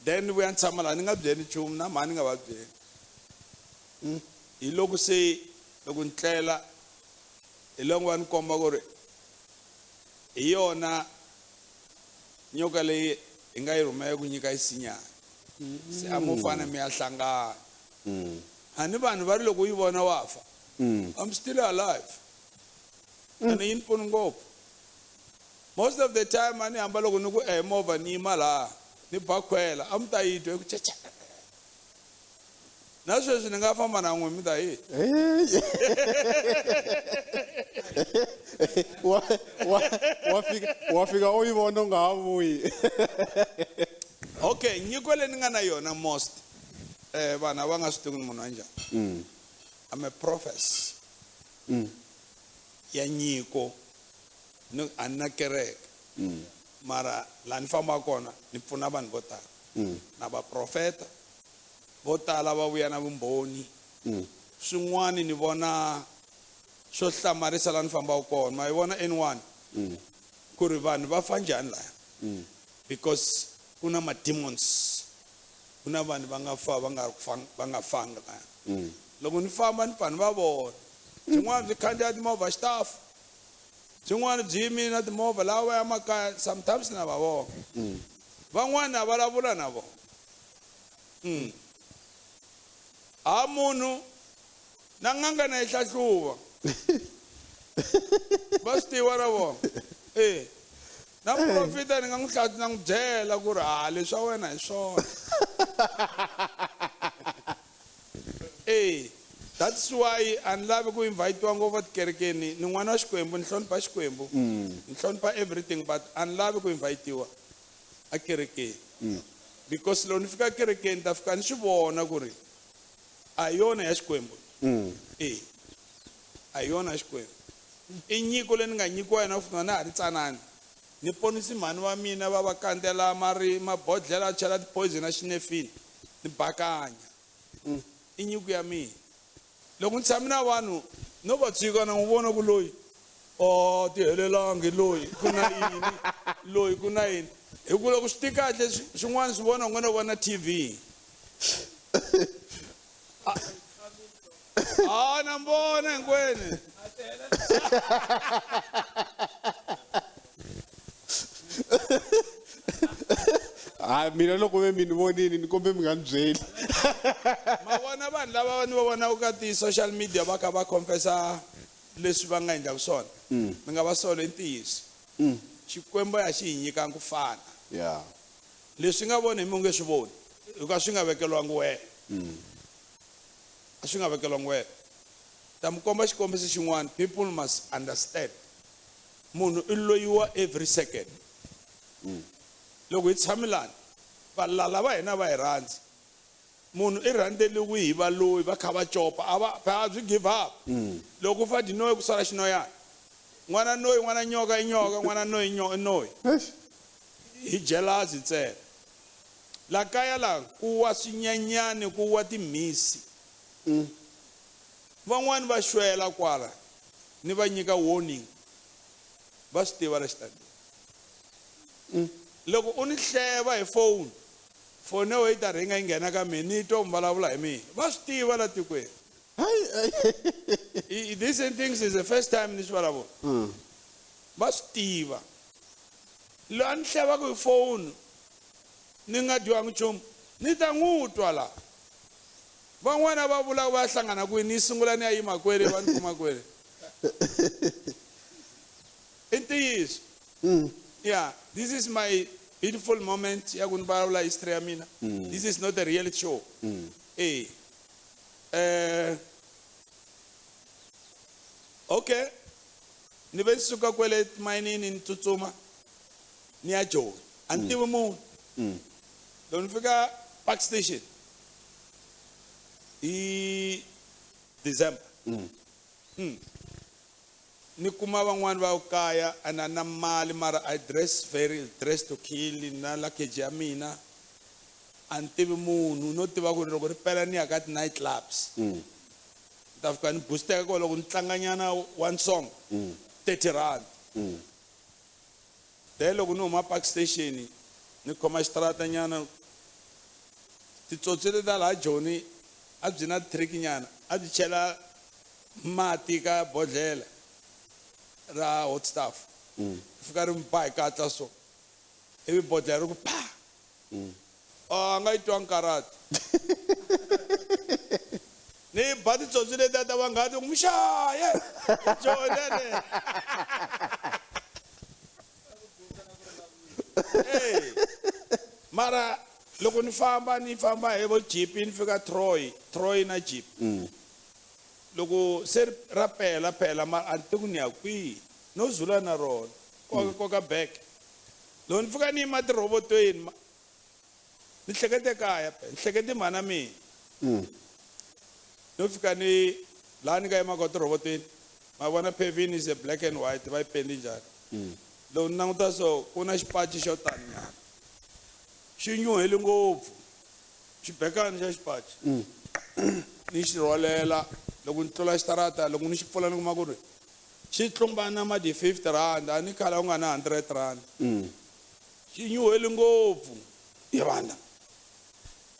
Then ni vuya ni tshama laha ni nga byeli nchumu na mhani ni nga va byeli. Hi loko se loko ni tlela hi loko va ni komba ku ri hi yona nyoka leyi hi nga yi rhumela ku nyika xisinyana. Se a mo fana mi ya hlangana. A ni vanhu va ri loko u yi vona wa fa. I'm still alive. And yi ni pfuni ngopfu. Most of the time a ni hamba loko ni ku movha ni yima laha ni ba khwela a mi ta yi twa ku chacha. Na sweswi ni nga famba na n'we mi ta yi.
Wa fika u yi vona u nga ha vuyi.
Okay, nyiko leyi ni nga na yona most vanhu a va nga swi tivi ku ni munhu wa njhani. I'm a prophet. Ya nyiko ni a ni na kereke. Mara laha ni fambaka kona ni pfuna vanhu vo tala. Na vaprofeta vo tala va vuya na vumbhoni. Swin'wani ni vona swo hlamarisa laha ni fambaka kona. Ma yi vona N1? Ku ri vanhu va fa njhani laya? Because ku na ma-demons. Ku na vanhu va nga fa, va nga fang-, va nga fanga laya. Loko ni famba ni pfa ni va vona. Byin'wana byi khandziya timovha xitafu. Byin'wana byi yimile na timovha laha va ya makaya, sometimes na va vona. Van'wana a vulavula na vona. A munhu na n'anga na yi hlahluva. Va swi tiva na vona. Na profita ni nga n'wi na n'wi byela ku ri, leswi swa wena hi swona. That's why a ni lavi ku invite-iwa ngopfu etikerekeni. Ni n'wana wa Xikwembu, ni hlonipha Xikwembu. Ni hlonipha everything, but a ni lavi ku invite-iwa ekerekeni. Because loko ni fika ekerekeni, ni ta fika ni swi vona ku ri a hi yona ya Xikwembu. A hi yona ya Xikwembu. I nyiko leyi ni nga nyikiwa yona ku na ha ri tsanana. Ni ponisi mhani wa mina va va kandzela mari mabodhlela a chela ti-poison a xinefini, ni bakanya. I nyiko ya mina. Loko ni tshame na vanhu no va tshika na n'wi vona ku loyi o ti helelangi, loyi ku na yini, loyi ku na yini. Hi ku loko swi ti kahle swin'wana swi vona u nga no vona TV. A na vona hinkwenu.
Hayi, mina loko ve mi ni vonini ni kombe mi nga ni byeli.
Ma vona vanhu lava ni va vonaka ka ti-social media va kha va confessa leswi va nga endlaka swona, mi nga va solo, i ntiyiso. Xikwembu a xi hi nyikanga ku fana. Leswi nga voni hi mi nge swi voni hikuva swi nga vekeriwangi wena. A swi nga vekeriwangi wena. Ta mi komba xikombiso xin'wana. People must understand, munhu i loyiwa every second. Loko hi tshame lani, valala va hina va hi rhandzi. Munhu i rhandzeliwi hi valoyi va kha va copa, a va a byi give up. Loko u fa dinoyi ku sala xinoyana, n'wana noyi, n'wana nyoka i nyoka, n'wana noyi i noyi. Hi jealousy ntsena. La kaya la ku wa swinyenyani, ku wa timhisi. Van'wani va xwela kwala, ni va nyika warning, va swi tiva la xitandini. Loko u ni hleva hi phone, phone ya wena yi ta ringa yi nghena ka mina, ni twa u vulavula hi mina. Va swi tiva la tikweni. These things is the first time ni swi vulavula. Va swi tiva. Loyi a ni hlevaka hi phone ni nga dyiwangi nchumu, ni ta n'wi twa la. Van'wana va vula va hlangana kwini, ni sungula ni ya yima kwele, va ni kuma kwele. I ntiyiso. Yeah, this is my beautiful moment ya ku ni vulavula history ya mina. This is not a reality show. Okay, ni ve ni suka kwele timayinini ni tsutsuma ni ya Joni. A ni tivi munhu. Loko ni fika Park Station hi December, ni kuma van'wani va kaya a na na mali, mara I dress very dress to kill na luggage ya mina. A ni tivi munhu, no tiva ku ri loko ri pela ni ya ka ti-night clubs. Ni ta fika ni boosteka ko loko ni tlanganyana one song, 30 rand. Then loko ni huma Park Station ni khoma xitarata nyana, titsotsi leti ta laha Joni a byi na trick nyana, a byi chela mati ka bodhlela ra hot stuff. Fika ri ba hi katla so, ivi bodhlela ri ku pa. A nga yi twangi karate. Ni ba titsotsi letiya ta vanghana, ku mixaye Joni yaleyo. Hey. Mara loko ni famba, ni famba hi vo jeep, ni fika Troy, Troy na jeep. Loko se ra pela pela, mara a ni tivi ku ni ya kwihi, no zula na rona koka koka back. Loko ni fika ni yima tirhobotweni, ni hlekete kaya, ni hlekete mhana mina. No fika ni laha ni nga yima kona tirhobotweni, ma vona paving is a black and white, va yi pendi njhani. Loko ni languta so, ku na xipaci xo tani nyana, xi nyuhele ngopfu, xibekani xa xipaci. Ni xi rhwalela. Loko ni tlula xitarata, loko ni xi pfula, ni kuma ku ri xi tlumbana ma di 50 rand. A ni khala u nga na 100 rand. Xi nyuhele ngopfu hi vana.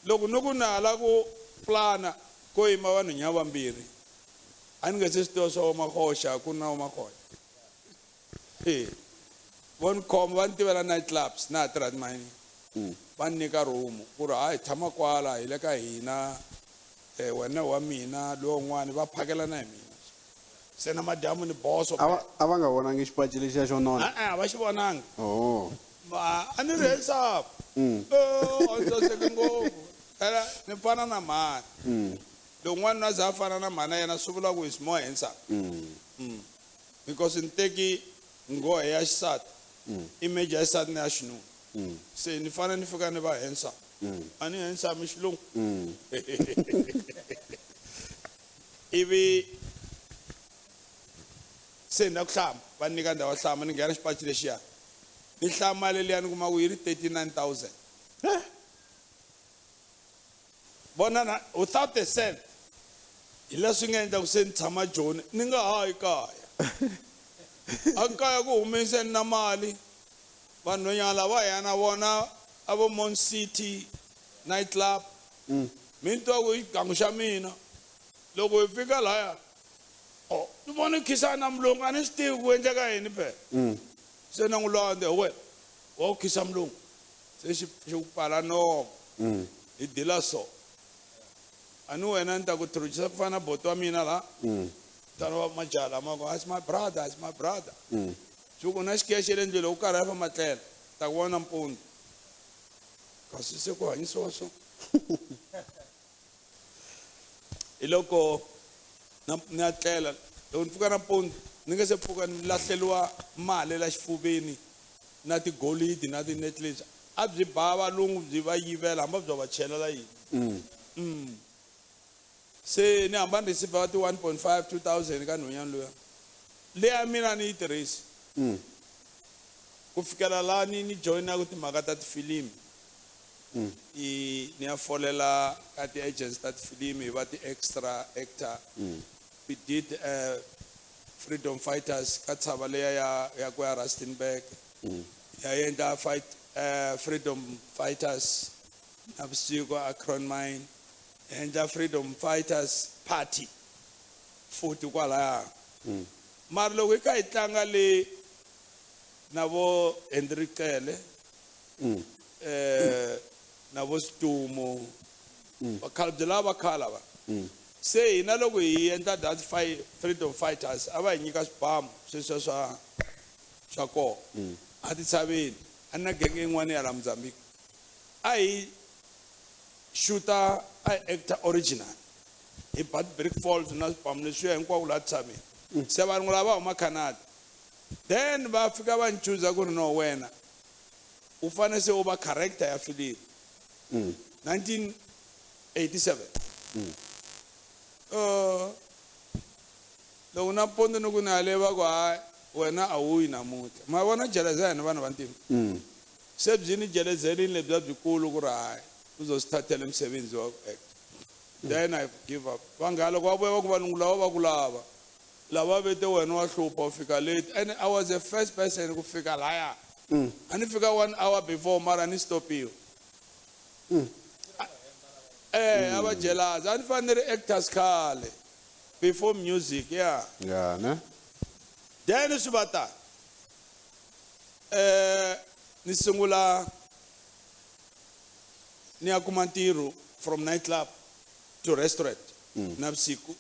Loko ni ku na hala ku plana ko yima vanhu nya vambirhi, a ni nga se swi tiva swa Makhoxa, ku na Makhoxa. Vo ni khoma, va ni tivela night clubs na ha tirha timayini. Va ni nyika room ku ri hayi, tshama kwala, hi le ka hina. Wena wa mina, lowun'wani va phakelana hi mina, se na madyambu ni boso.
A va nga vonangi xipaci lexiya xo nona?
E-e, a va xi vonangi.
Oh.
A ni ri handsome. Oh, a ni saseke ngopfu. Phela ni fana na mhani. Loko n'wanuna a za a fana na mhana yena swi vula ku is more handsome. Because ni teki nghohe ya xisati, image ya xisati na ya xinuna. Se ni fanele ni fika ni va handsome. A ni handsome xilungu. Ivi se ni ya ku hlamba, va ni nyika ndhawu ya hlamba, ni nghena xipachi lexiya. Ni hlaya mali liya ni kuma ku yi ri 39,000. Vona na without a cent. Hi leswi nga endla ku se ni tshama Joni, ni nga ha yi kaya. A kaya ku humeseni na mali. Vanhwanyana lava hi ya na vona a vo Mon City night club. Mi ni twa ku i xigangu xa mina. Loko hi fika laya, oh, ni vona khisana na mulungu, a ni swi tivi ku endleka yini phela. Se na n'wi landza, we, wa ku khisa mulungu. Se xi ku pfala nomo. Hi dila so. A ni wena ni ta ku introduce ku fana na boti wa mina la. Tano wa majaha lama ku, it's my brother, it's my brother. Swi ku na xikexe le ndlwini loko u karhi a famba tlela, ta ku vona mpundzu. Kasi se ku hanyisiwa so. Hi loko ni ya tlela, loko ni pfuka nampundzu, ni nga se pfuka ni lahleriwa mali la xifuveni na tigolidi na ti-necklace. A byi ba valungu byi va yivela hambi byo va chela la yini. Se ni hamba ni receive ti 1.5, 2,000 ka nhwanyana luya. Leya mina ni yi tirhisi. Ku fikela la ni joyina ku timhaka ta tifilimi. I ni ya folela ka ti-agents ta tifilimi hi va ti-extra actor. We did Freedom Fighters ka tshava leya ya ku ya Rustenburg. Ya endla fight Freedom Fighters na vusiku a Cron Mine. Endla Freedom Fighters Party futhi kwalaya. Mara loko hi kha hi tlanga le na vo Henry Cele, na vo Stumo, vakhalabye lava va khala va. Se hina loko hi endla that Freedom Fighters, a va hi nyika swibamu sweswiya swa kona. A titshaveni, a ni na genge yin'wana ya la Mozambique. A hi shoota, a hi actor original. Hi ba Brick Falls na swibamu leswiya hinkwako laha tshameni. Se valungu lava huma Canada. Then va fika va ni choose ku ri no wena u fanele se u va character ya filimi. 1987. Loko na pondo ni ku ni ale va ku hayi wena a wu yi namuntlha. Ma vona jeleza hina vanhu va ntima. Se byi ni jelezelini lebyiya byikulu ku ri hayi uzosithathela emsebenzi wa ku act. Then I give up. Vanghana loko va vuya va ku valungu lava va ku lava. Lava vete wena wa hlupha u fika late. And I was the first person ku fika laya. A ni fika 1 hour before mara ni stopiwe. A va jealous. A ni fanele ni ri actors khale before music, yeah.
Yeah, ne?
Then swi va ta. Ni sungula ni ya kuma ntirho from nightclub to restaurant. Na vusiku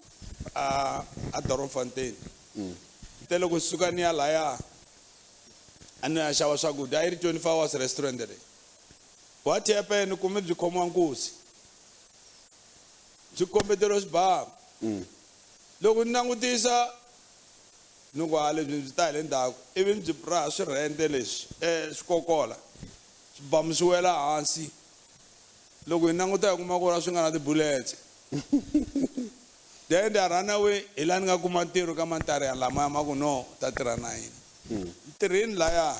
a Doornfontein. Te loko suka ni ya laya a ni ya xava swakudya, a yi ri 24 hours restaurant leyi. What happened? Kume byi khomiwa nkuzi. Byi kombeteriwa xibamu. Loko ni langutisa ni ku ha lebyi byi ta hi le ndzhaku, ivi byi raha swirhende leswi, swikokola. Swibamu swi wela hansi. Loko hi languta hi kuma ku ri swi nga na ti-bullets. Then they run away, hi laha ni nga kuma ntirho ka Mantariyana lamaya ma ku no, ta tirha na hina. Ntirhweni laya,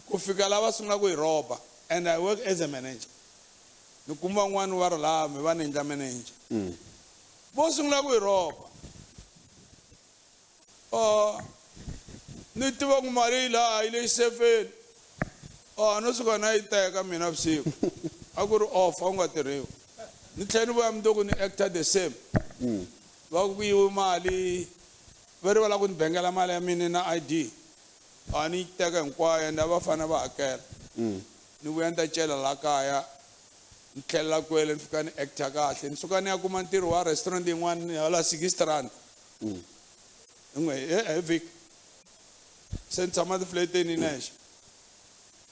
ku fika lava sungula ku hi rhoba, and I work as a manager. Ni kuma van'wani va ri laha mi va ni endla manager. Vo sungula ku hi rhoba. Oh, ni tiva ku mali yi laha yi le xisefeni. Oh, no suka na yi teka mina vusiku. A ku ri off, a ku nga tirhiwi. Ni tlhela ni vuya mundzuku ni actor the same. Va ku yiwe mali, va ri va lava ku ni bengela mali ya mina na ID. A ni yi teka hinkwayo and a va fanele va hakela. Ni vuya ni ta cela laha kaya, ni tlhelela kwele ni fika ni actor kahle. Ni suka ni ya kuma ntirho wa restaurant yin'wana ni hala 60 rand. N'we, hi vhiki. Se ni tshama tifleteni nexe.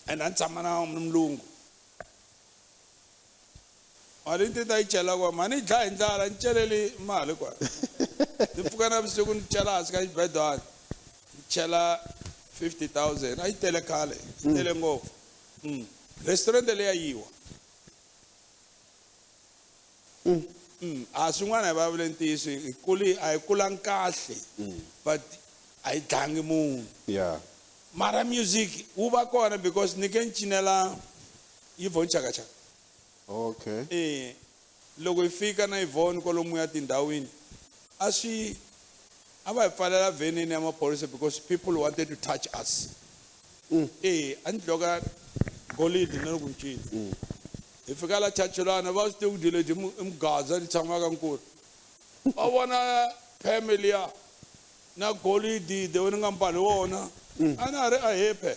And a ni tshama na mulungu. Mali ni ta yi cela kwa mhani yi dlaya hi ndlala ni celeli mali kwa. Ni pfuka na vusiku ni cela hansi ka xibedwana ni chela 50,000 a yi tele khale yi tele ngopfu. Restaurant leyi ya yiwa. A swin'wana hi vulavule ntiyiso hi kuli a hi kulangi kahle but a hi dlangi munhu. Mara music wu va kona because ni ke ni cinela Yvonne Chaka Chaka. Loko hi fika na Yvonne kwalomuya tindhawini a swi a va hi pfalela venini ya maphorisa because people wanted to touch us. A ni dloka golidi na loko ni cina. Hi fika la Chachulana va swi tivi ku dyi leti i mugaza li tshamaka nkulu. Va vona family ya na golidi de ni nga mbali wona. A na ha ri a hepe.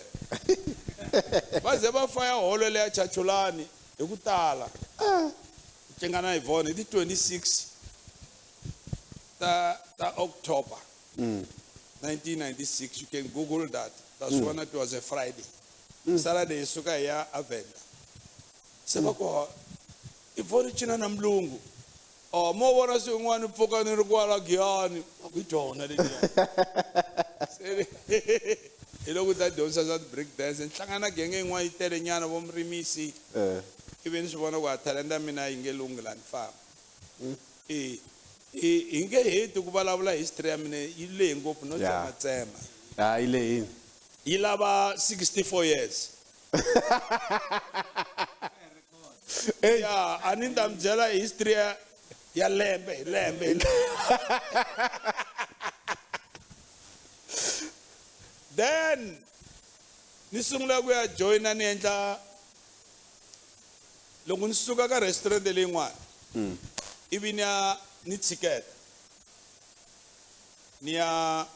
Va ze va faya holo leya Chachulani hi ku tala. Cinga na Yvonne hi ti 26 ta October 1996. You can Google that. That's when it was a Friday. Saturday hi suka hi ya Avenda. Se va ku Yvonne cina na mulungu. Oh, mo vona swin'wana pfuka ni ri kwala Giyani. Va ku i dyona letiya. Se hi loko ta dyondzisa swa ti-break dance. Ni hlangana na genge yin'wana yi tele nyana vo Murimisi. Ivi ni swi vona ku a talenta ya mina yi nge lunghi laha ni famba. Hi nge heti ku vulavula history ya mina yi lehe ngopfu no tsematsema.
Ha, yi lehile.
Yi lava 64 years. Ya, a ni ta mi byela history ya lembe hi lembe hi lembe. Then ni sungula ku ya joina ni endla loko ni suka ka restaurant leyin'wana. Ivi ni ya ni tshiketa. Ni ya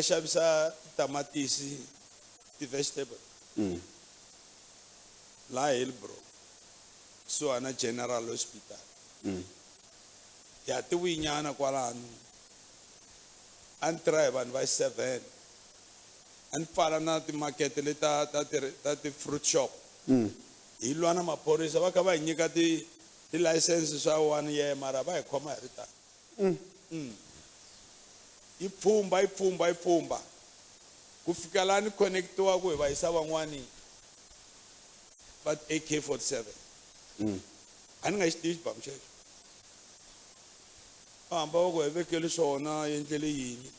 xavisa tamatisi, ti-vegetable. La Hillbrow. Kusuhana General Hospital. Ya ti vuyinyana kwalano. A ni tirha hi vanhu va 7. A ni pfala na timakete leti ta ti-fruit shop. Hi lwa na maphorisa va kha va hi nyika ti-license swa 1 year mara va hi khoma hi ri tano. Yi pfumba, yi pfumba, yi pfumba. Ku fika laha ni connectiwa ku hi va yisa van'wani va AK-47. A ni nga xi tivi xibamu xexo. Va hamba va ku hi vekele swona yi endlele yini.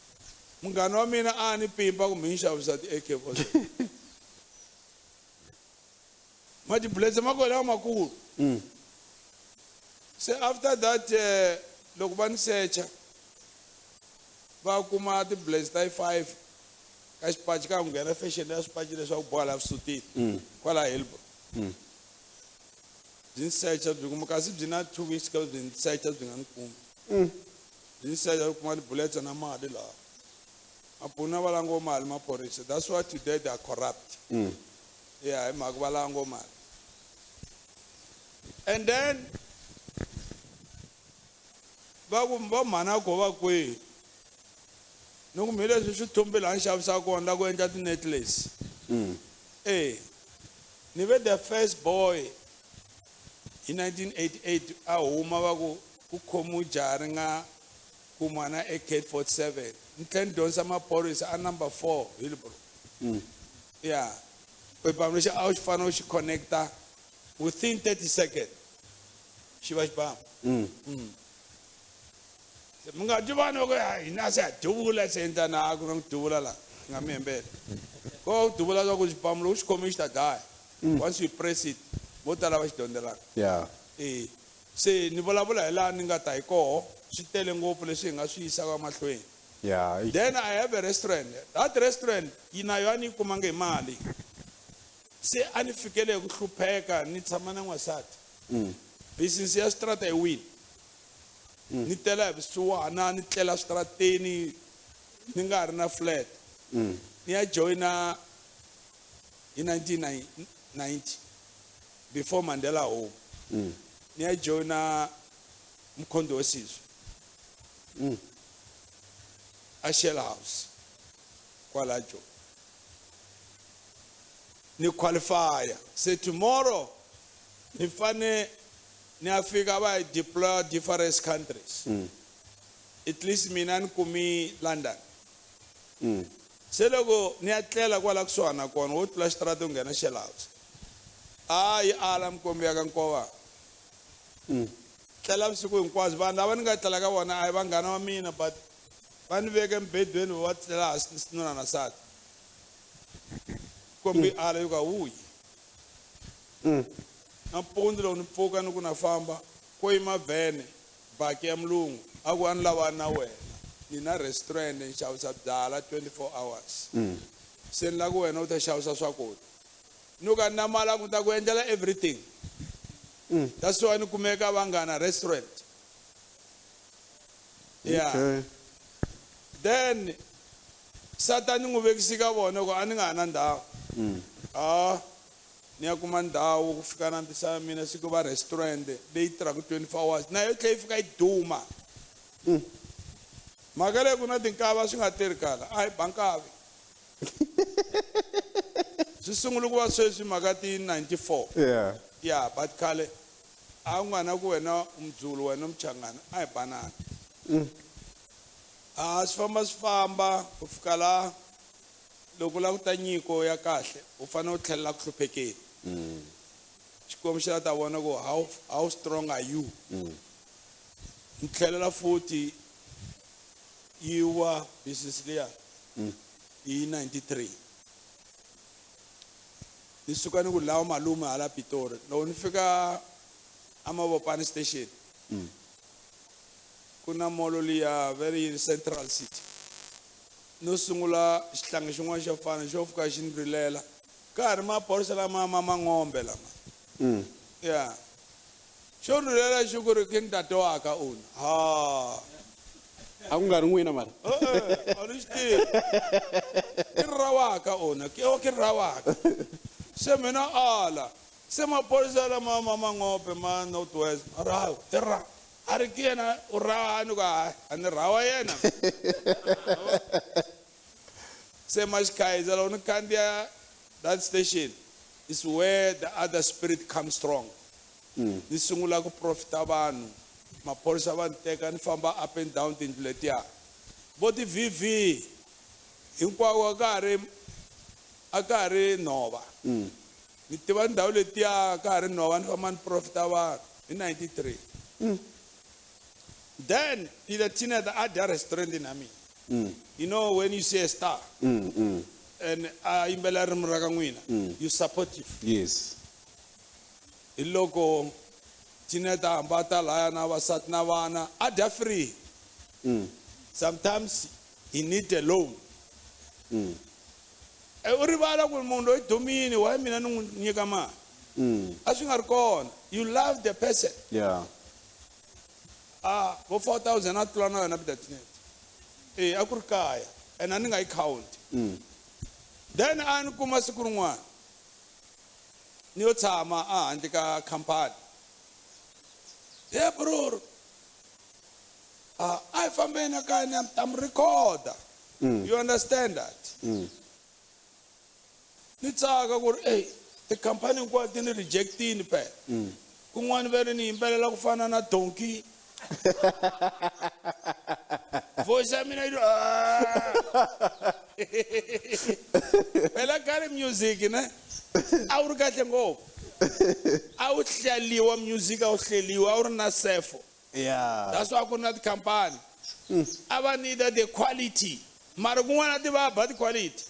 Munghana wa mina a ni pimpa kumbe ni xavisa ti AK-47. Ma ti-bullets ma kona lamakulu. Se after that loko va ni secha va kuma ti-bullets ta 5 ka xipaci ka nghena fashion ya swipaci leswaku boha laha swisutini. Kwala Hillbrow. Byi ni secha byi kuma kasi byi na 2 weeks ka byi ni secha byi nga ni kumi. Byi ni secha byi kuma ti-bullets na mali laha. Mapuna va lango mali maphorisa. That's why today they are corrupt. Yeah, hi mhaka va lango mali. And then va ku va mhana ko va kwihi? Ni ku mi leswi swi thumbi laha ni xavisaka kona la ku endla ti-necklace. Ni ve the first boy hi 1988 a huma va ku ku khomiwe jaha ri nga kuma na AK-47. Ni tlhela ni dyondzisa maphorisa a number 4 Hillbrow. Yeah. Xibamu lexi a wu xi fanele u xi connecta within 30 seconds. Xi va xibamu. Se mi nga twi vanhu va ku, ha, hina se ha duvula se endla na a ku na ku duvula laha. Nga mi hembela. Ko ku duvula swa ku xibamu loko xi khome xi ta dlaya. Once you press it, vo tala va xi dyondzelaka. Se ni vulavula hi laha ni nga ta hi koho, swi tele ngopfu leswi hi nga swi yisaka mahlweni. Then I have a restaurant. That restaurant yi na yona ni yi kumanga hi mali. Se a ni fikele hi ku hlupheka ni tshama na n'wansati. Business ya switarata yi wile. Ni tela hi vusiwana, ni tlela switarateni, ni nga ha ri na flat. Ni ya joyina hi 1990 before Mandela home. Ni ya joyina Mkhonto we Sizwe. A Shell House kwala Joe. Ni qualify. Say tomorrow Ni fane ni ya fika va hi deploy different countries. At least mina ni kumi London. Se loko ni ya tlela kwala kusuhana na kona wo tlula xitarata u nghena Shell House. A yi ala mikombi ya ka Nkova. Tlela vusiku hinkwabyo vanhu lava ni nga tlela ka vona a hi vanghana va mina but va ni veke embedweni va tlela hansi nuna na nsati. Kombi ala yi ka wuyi. Nampundzu loko ni pfuka ni ku na famba ko yima vhene baki ya mulungu a ku a ni lava na wena ni na restaurant ni xavisa byala 24 hours. Se ni lava ku wena u ta xavisa swakudya. Ni ka na mali ku ta ku endlela everything. That's why ni kumeka vanghana restaurant. Yeah.
Okay.
Then Satan ni n'wi vekisi ka vona ku a ni nga ha na ndhawu. Ah, ni ya kuma ndhawu ku fika na ntisa ya mina siku va restaurant leyi tirhaka 24 hours na yo tlhela yi fika yi duma. Mhaka leyi ku na tinkava swi nga tirhi kala a hi ba nkavi. Swi sungule ku va sweswi mhaka ti 94.
Yeah.
Yeah, but khale a ku nga na ku wena Mzulu wena Mchangana a hi banana. A swi famba swi famba ku fika la loko la ku ta nyiko ya kahle u fanele u tlhelela ku hluphekeni. Xikwembu xi la ta vona ku how strong are you. Ni tlhelela futhi yi wa business liya hi 93. Ni suka ni ku lawa malume hala Pitori loko ni fika Amavopani station ku na molo liya very central city. No sungula xihlangi xin'wana xo fana xo fika xi ni rilela ka ha ri maphorisa lama ma mangombe lama. Yeah. Xo ni rilela xi ku ri ke ntate wa ka una. Ha.
A ku nga ri n'wina mara?
E-e, a ni xi tivi. Ke ra wa ka una, ke o ke ra wa ka. Se mina ala. Se maphorisa lama ma mangombe ma North West, a ra, i ra. A ri ke yena u ra ni ku hayi, a ni ra wa yena. Se maxikhayiza loko ni khandziya that station is where the other spirit comes strong. Ni sungula ku profita vanhu, maphorisa va ni teka ni famba up and down tindlu letiya. Vo ti VV hinkwako a ka ha ri nhova. Ni tiva ndhawu letiya ka ha ri nhova ni famba ni profita vanhu hi 93. Then Peter Tina the other restaurant in Ami. You know when you see a star and a yimbela ririmi ra ka n'wina, you supportive.
Yes.
Hi loko Tina ta hamba ta laya na vasati na vana a dya free. Sometimes he need a loan. U rivala ku munhu loyi dumile why mina ni n'wi nyika mali? A swi nga ri kona. You love the person.
Yeah.
Vo 4,000 a tlula na yona Peter Tinete. A ku ri kaya and a ni nga yi count. Then a ni kuma siku rin'wana ni yo tshama a handle ka khampani. Hey bro. A hi fambeni kaya ni ta mi recorda. You understand that? Ni tsaka ku ri, ey, tikhampani hinkwato ti ni rejectini phela. Kun'wana va ri ni yimbelela ku fana na donkey. Voice ya mina yi ri, ah. Phela khale music ne a wu ri kahle ngopfu. A wu hleliwa music, a wu hleliwa, a wu ri na sefo.
Yeah.
That's why ku ri na tikhampani. A va need the quality. Mara kun'wana ti va ba ti-quality.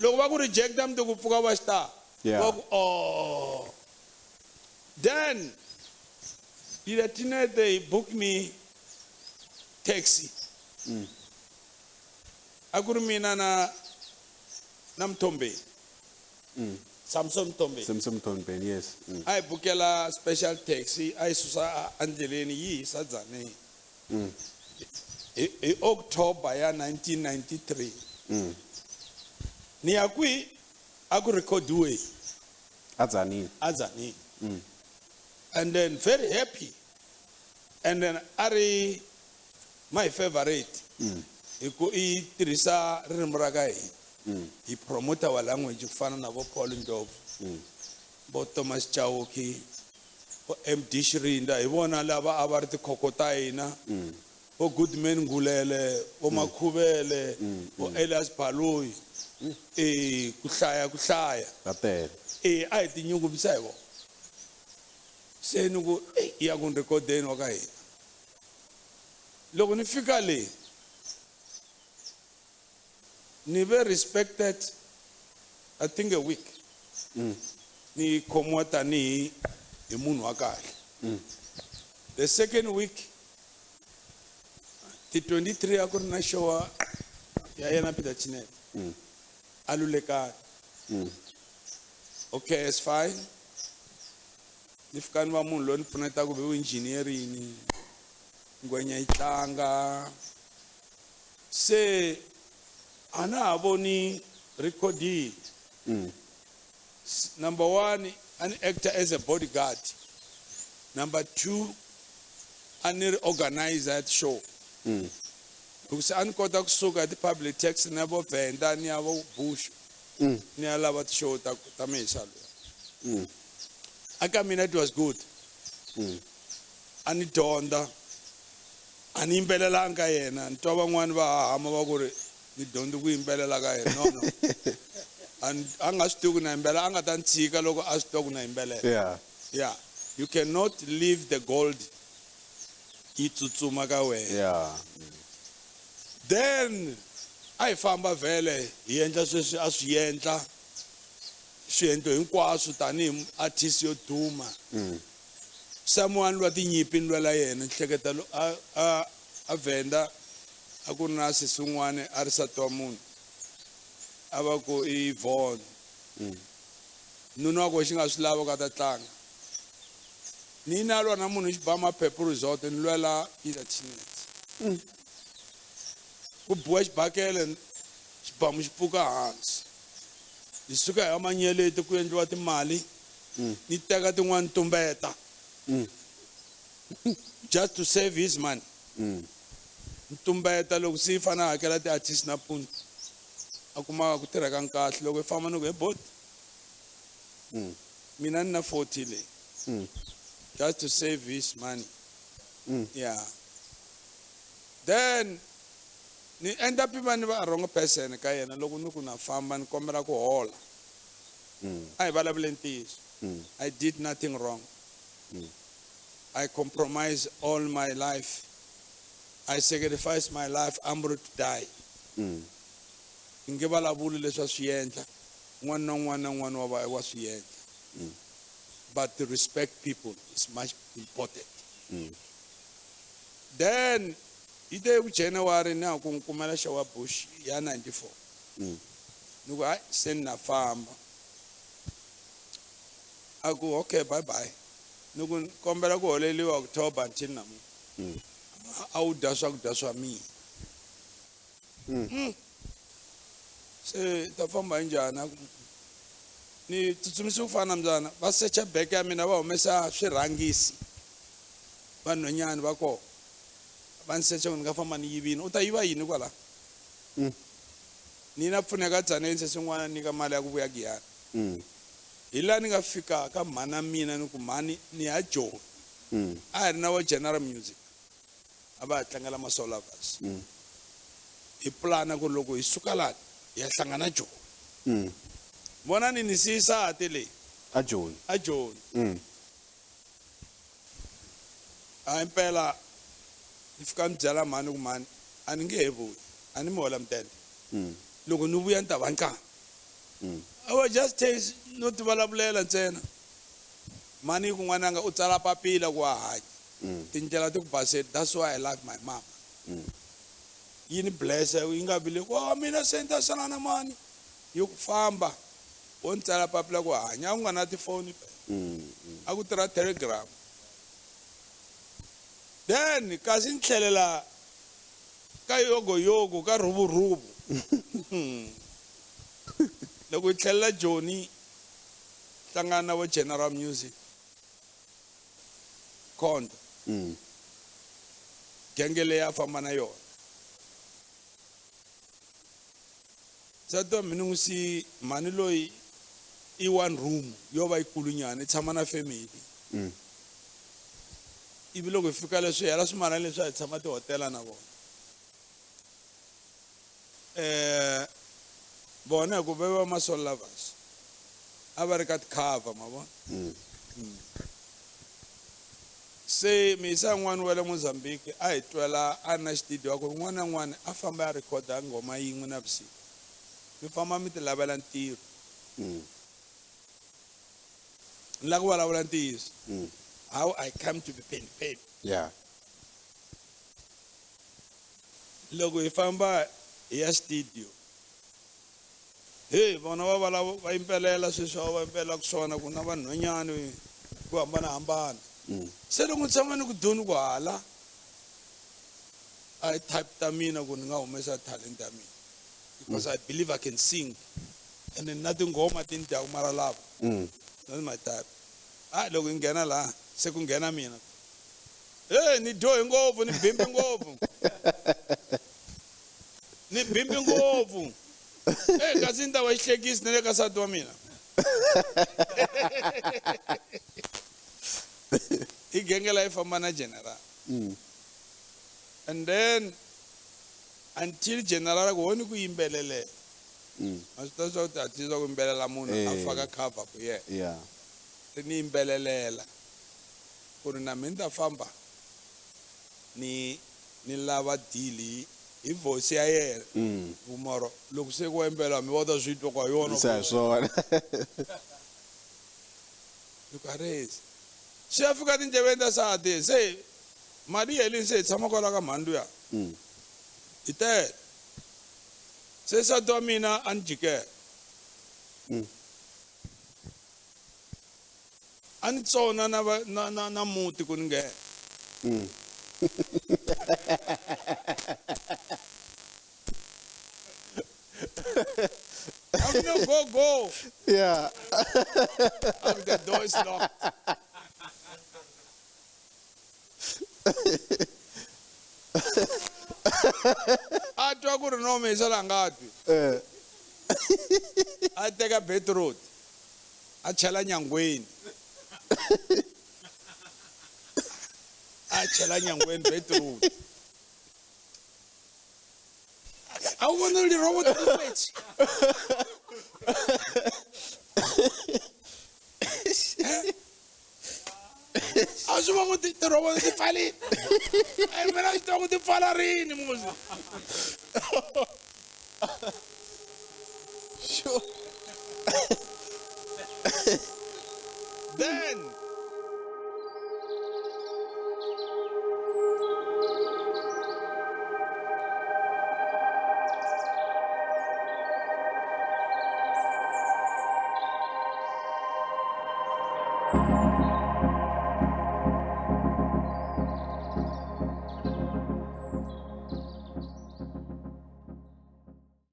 Loko va ku rejecta mundzuku pfuka va star.
Yeah.
Va ku, oh. Then Peter Tinete, he booked me taxi. A ku ri mina na Mthombeni. Samson Mthombeni.
Samson Mthombeni, yes.
A hi bukela special taxi, a yi susa endleleni yi hisa Tzaneen. Hi October ya 1993. Ni ya kwihi? A ku recordiwe.
A Tzaneen.
A Tzaneen. And then very happy. And then a ri my favorite. Hi ku i tirhisa ririmi ra ka hina. Hi promote our language ku fana na vo Paul Ndlovu. Vo Thomas Chauke. Vo MD Shirinda hi vona lava a va ri tikhokho ta hina. Vo Goodman Ngulele, vo Makhuvele, vo Elias Baloyi. Ku hlaya ku hlaya.
Va tele.
A hi tinyungubyisa hi vona. Se ni ku ya ku ni rhekodeni wa ka hina. Loko ni fika le ni ve respected I think a week. Ni khomiwa tanihi hi munhu wa kahle. The second week ti 23 a ku ri na show ya yena Peter Chinene. A lulekani. Okay, it's fine. Ni fika ni va munhu loyi ni pfunetaka hi engineering, ngwenya yi tlanga. Se a na ha voni recording. Number one, an actor as a bodyguard. Number two, a ni ri organizer at show. Loko se a ni kota kusuka hi ti-public taxi na vo Venda ni ya vo Bush. Ni ya lava ti-show ta mihisa luya. A ka mina it was good. A ni dyondza. A ni yimbelelanga ka yena. Ni twa van'wani va hahama va ku ri ni dyondze ku yimbelela ka yena. No, no. A nga swi tivi ku na yimbelela, a nga ta ni tshika loko a swi tiva ku na yimbelela. Yeah. You cannot leave the gold yi tsutsuma ka wena. Then a hi famba vhele hi endla sweswi a swi endla swiendlo hinkwaswo tanihi artist yo duma. Someone lwa tinyimpi ni lwela yena, ni hleketa a Venda a ku ri na sesi un'wana a ri nsati wa munhu a va ku i Yvonne. Nuna wa koho xi nga swi lava ku a ta tlanga. Ni na lwa na munhu xi ba maphephu resort ni lwela Peter Chinene. Ku biwa xibakele xibamu xi pfuka hansi. Hi suka hi ya Manyeleti ku endliwa timali. Ni teka tin'wani tumbeta. Just to save his money. Ni tumbeta loko se yi fana hakela ti-artist na mpundzu. A kuma ku tirha ka kahle loko i famba ni ku he bot. Mina ni na 40 leyi. Just to save his money. Yeah. Then ni end up va ni va wrong person ka yena loko ni ku na famba ni kombela ku hola. A hi vulavule ntiyiso. I did nothing wrong. I compromised all my life. I sacrificed my life. I'm ready to die. Ni nge vulavuli leswi a swi endla. Un'wana na un'wana na un'wana wa va wa swi endla. But to respect people is much important. Then yi te ku January na ku n'wi kumela show wa Bush ya 94. Ni ku hayi se ni na famba. A ku okay bye bye. Ni ku kombela ku holeliwa October until namuntlha. A wu dya swakudya swa mina. Se ta famba hi njhani? A ku ni tsutsumise ku fana na mbyana va secha beke ya mina va humesa swirhangisi. Vanhwanyani va kona. Va ni secha ku ni nga famba ni yivini. U ta yiva yini kwala? Ni na pfuneka Tzaneen se swin'wana nyika mali ya ku vuya Giyani. Hi laha ni nga fika ka mhana mina ni ku mhani ni ya Joni. A hi ri na wa General Music. A va ha tlangela Masolavas. Hi plana ku loko hi suka laha hi ya hlangana Joni. Vona ni siyisati leyi.
A Joni.
A Joni. A impela ni fika ni byela mhani ku mhani a ni nge he vuyi. A ni mi hola mudende. Loko ni vuya ni ta va nqambi. I was just taste no ti vulavulela ntsena. Mhani ku n'wananga u tsala papila ku a hanya. Tindlela ti ku basele. That's why I love my mama. Yi ni bless yi nga vi le ku, oh, mina se ni ta sala na mani. Yi ku famba wo ni tsala papila ku hanya. A ku nga na tifoni. A ku tirha Telegram. Then kasi ni tlhelela ka yogo yogo ka rhuvu rhuvu. Loko hi tlhelela Joni hlangana na vo General Music. Khondo. Genge leyi a famba na yona. Nsati wa mina n'wi si mhani loyi i one room yo va yikulunyana i tshama na family. Ivi loko hi fika leswi hela swimalana leswi a hi tshama tihotela na vona. Vona hi ku va va ma-soul lovers a va ri ka ti-cover ma vona. Se miyisa yin'wana wa le Mozambique a hi twela a ri na xitidiyo a ku ri un'wana na un'wana a famba ya rhekhoda nghoma yin'we navusiku, mi famba mi ti lavela ntirho. Ni lava ku vulavula ntiyiso. How I come to be Penny Penny. Loko hi famba hi ya studio, hey vona va va va yimbelela sweswi va yimbelelaka swona ku na vanhwanyani ku hambanahambana. Se loko ni tshama ni ku doni ku hala a hi type ta mina ku ni nga humesa talent ya mina because I believe I can sing and then na tinghoma ti ni dyaku mara lava. That's my type. Ah, loko hi nghena laha se ku nghena mina. Hey, ni dyohe ngopfu, ni bimbi ngopfu. Ni bimbi ngopfu. Hey, kasi ni ta va xihlekisi na le ka nsati wa mina. Hi genge la yi famba na general. And then until general ku honi ku yimbelelela. A swi tiva swa ku ti swa ku yimbelela munhu a faka cover ku yena. Ri ni yimbelelela ku ri na mina ni ta famba ni lava deal hi voice ya yena. Vumoro loko se ku yimbelela mi va ta swi twa ku hi yona.
Se hi swona.
Loko a rezi swi ya fika tindleveni ta sati se mali yi helini se hi tshama kwala ka mhani luya. Hi tele. Se nsati wa mina a ni jikela. A ni tsona na va, na, na, na muti ku ni nghena. I'm no go go. I'm the door is locked. A twa ku ri no misa la nga twi. A teka beetroot. A chela nyangweni. A chela nyangweni beetroot. A wu vona li robot language. A swi va ku ti robot ti pfalile. Ai mina swi tiva ku ti pfala rini muzi.